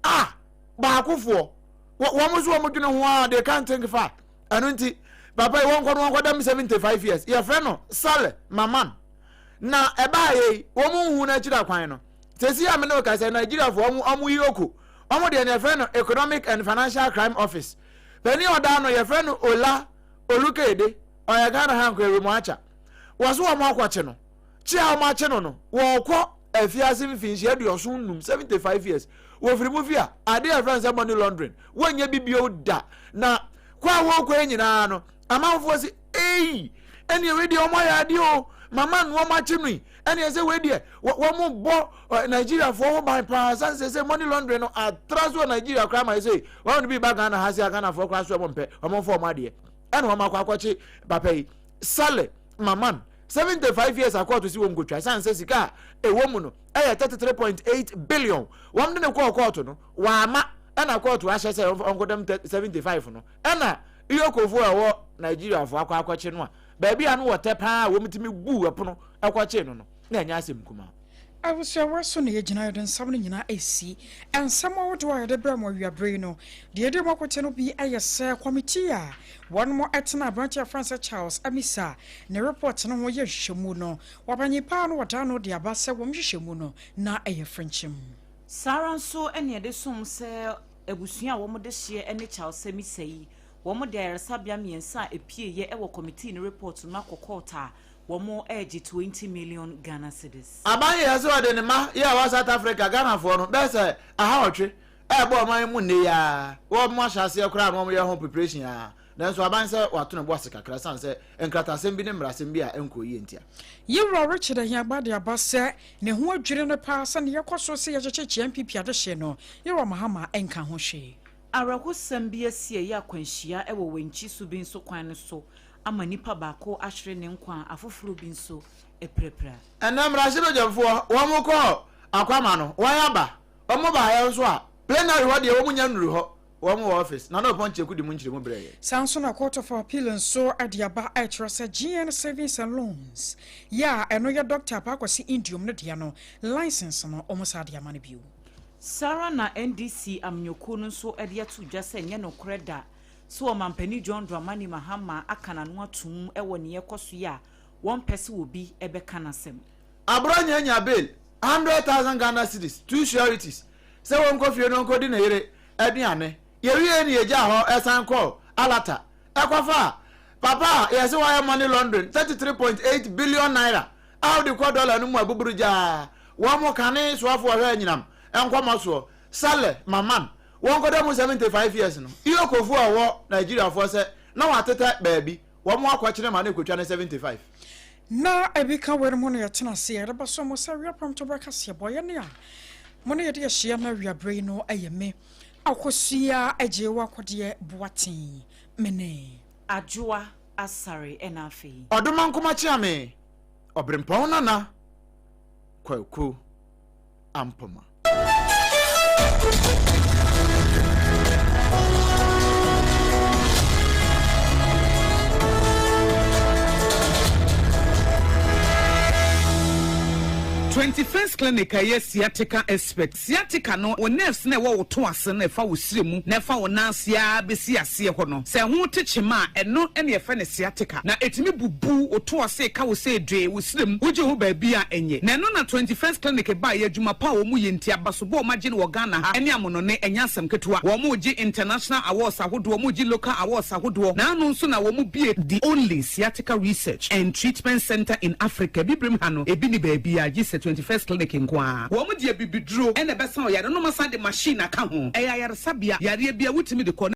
a baakofoɔ wɔn nso wɔn dwene ho a they can't think far ɛno nti papa yi wɔn kɔ no wɔn kɔ dɛm 75 years yɛfrɛ no Saleh Maman na ɛbaa yɛ yi wɔn nhu n'akyiri akwan no sɛsi a me ne ka sɛ Nigeriafoɔ wɔn wɔn yi oko wɔn deɛ no yɛfrɛ no Economic and Financial Crime Office panin ɔdaa no yɛfrɛ no Ola Olukede ɔyɛ Ghana ha nkɔ ewiem akya wɔso wɔn akɔkye no kye a wɔn akye no no wɔkɔ afiase mfinhyia 75 75 years wɔfiri mu fi a adeɛ a yɛfrɛ no sɛ money laundering wɔnyɛ bi bio da na kɔ a wɔkɔ yi nyinaa no amanfoɔ si ei ɛneɛ wei deɛ wɔn ayɛ adeɛ o mama no wɔn akye no yi ɛneɛ sɛ wei deɛ wɔn bɔ Nigeriafoɔ ho ban paa san sɛ sɛ money laundering no atra so wɔ Nigeria koraa ma yɛ sɛ wɔn no bi ba Ghana ha sɛ Ghanafoɔ koraa so wɔn mpɛ wɔn mfa wɔn adeɛ ɛna wɔn akɔ akɔkye papa yi Sale Maman 75 years akɔɔto si wɔn nkotwa san sɛ sika a ɛwɔ mu no ɛyɛ 33.8 billion wɔn de ne kɔɔ kɔɔto no wɔama ɛna kɔɔto ahyɛ sɛ ɔnkɔdam 75 no ɛna iyokofoɔ a ɛwɔ Nigeriafoɔ akɔ akɔkye no a baabi a no wɔtɛ paa a wɔtumi bu ɛpono ɛkɔkye no no na ɛnyɛ asɛm kumaa. Abusuawa so na yɛgyina yɛde nsɛm no nyinaa resi. Nsɛm ahodoɔ a yɛde brɛ mo awiaberɛ yi no, deɛ ɛdi mu akote no bi yɛ sɛ kɔmitii a wɔn tena aberanteɛ a wɔfrɛ no sɛ Charles Amissah ne report no ho yɛ nhwehwɛmu no, wɔapanyin paa no wɔdaa no de aba sɛ wɔn nhwehwɛmu no na ɛyɛ frenkyem. Saa ara nso na yɛde som sɛ abusua a wɔde hyeɛ ne Charles Amissah yi, wɔde ayaresabea mmiɛnsa a ɛpieeɛ wɔ kɔmitii no report no akɔ kɔɔt a Wɔregye 20 million Ghana cedis. Aban yɛɛ sɛ ɔde ne mma yi a ɛwɔ South Africa, Ghanafoɔ no, bɛyɛ sɛ ahawɔtwe ɛrebɔ ɔman yi mu nnɛ yi ara. Wɔn ahyɛ aseɛ koraa na wɔyɛ ho preparation ara. Nanso aban sɛ wato ne bo ase kakra ɛsiane sɛ nkratasɛm bi ne mmarasɛm bi a ɛnkɔɔ yie ntia. Yewura Richard Ahiagbah de aba sɛ ne ho adwiri no paa sɛ nea ɛkɔ so sɛ yɛkyekyekye NPP adehye no, Yewura Mahama nka ho hwee. Awerɛhosɛm bi asi a ɛyɛ akwanhyia wɔ Wenchi Subinso kwan no so ama nipa baako ahwere ne nkwa a afoforo bi nso apirapira. Ɛnnɛ mmarahyɛbadwamfoɔ wɔn kɔɔ Akwama no wɔn aba, wɔn baeɛ nso a plenary hɔ deɛ wɔn nnya nnuru hɔ, wɔn wɔ office. Nana Opon Kyeku de mu nkyerɛmu brɛɛ yɛn. Saa nso na Court of Appeal nso de aba a ɛkyerɛ sɛ GN Savings and Loans yɛ a ɛno yɛ Dɔkta Apaa Kwasi Nduom no dea no, license no wɔn san de ama no bio. Saa ara na NDC amanyɔkuo no nso de ato dwa sɛ ɛnyɛ nokorɛ da So Ɔmanpanin John Dramani Mahama aka n'ano atom wɔ nea ɛrekɔ so yi a wɔmpɛ sɛ obi bɛka n'asɛm? Aborɔnyɛ nya bail 100,000 Ghana cedis, two sureties, sɛ wɔnkɔ fie na ɔnkɔdi ne yere aduane. Yɛwiee no yɛgyaa hɔ san kɔɔ Alata kɔfaa papa a yɛse wayɛ money laundering 33.8 billion naira a wode kɔ dɔla no mu a buburu gyaa wɔn kane soafoɔ hwɛ anyinam nkɔmmɔ soɔ, Saleh Maman. Wɔnkɔda mu 75 years no. EOCO foɔ a ɛwɔ Nigeria foɔ sɛ na wɔatetɛ baabi, wɔn akɔkyene ma no rekɔtwa ne 75. Na ebi ka weinom ho na yɛtena ase a yɛde bɛso mo sɛ awia prɛmtoberɛ kaseɛbɔ. Yɛne a mo ne yɛde ahyia no awia berɛ yi no yɛ me Akosua Agyei Akɔdeɛ Boateng, me ne. Adwoa Asare ɛna afei. Ɔdomankoma Kyeame, Ɔberempɔn Nana Kwaku Ampoma. 21st Clinic a ɛyɛ sciatica expert. Sciatica no, wo nerves no a ɛwɔ wo to ase no a ɛfa wo srɛ mu na ɛfa wo nan ase ara bɛsi aseɛ hɔ no, sɛ ɛho te kyema a, ɛno na yɛfrɛ no sciatica. Na ɛtumi bubu wo to ase ka wo sɛ dwee wo srɛ mu, wogye ho baabi a ɛnyɛ. Na ɛno na 21st Clinic baeɛ, adwuma pa a wɔn yɛ nti, abasobɔ a wɔagye no wɔ Ghana ha ne amonone, ɛnyɛ asɛm ketewa. Wɔregye international awards ahodoɔ, wɔregye local awards ahodoɔ, na ano nso na wɔbue the only sciatica research and treatment centre in Africa, Abibirem ha no, ebi nni baabiara gye sɛ 21st Clinic nko ara. Wɔn de abibiduro na ɛbɛsa ɔyare no, na wɔasan de machine aka ho. Ɛyɛ ayaresabea, yareɛ biara wotumi de kɔ.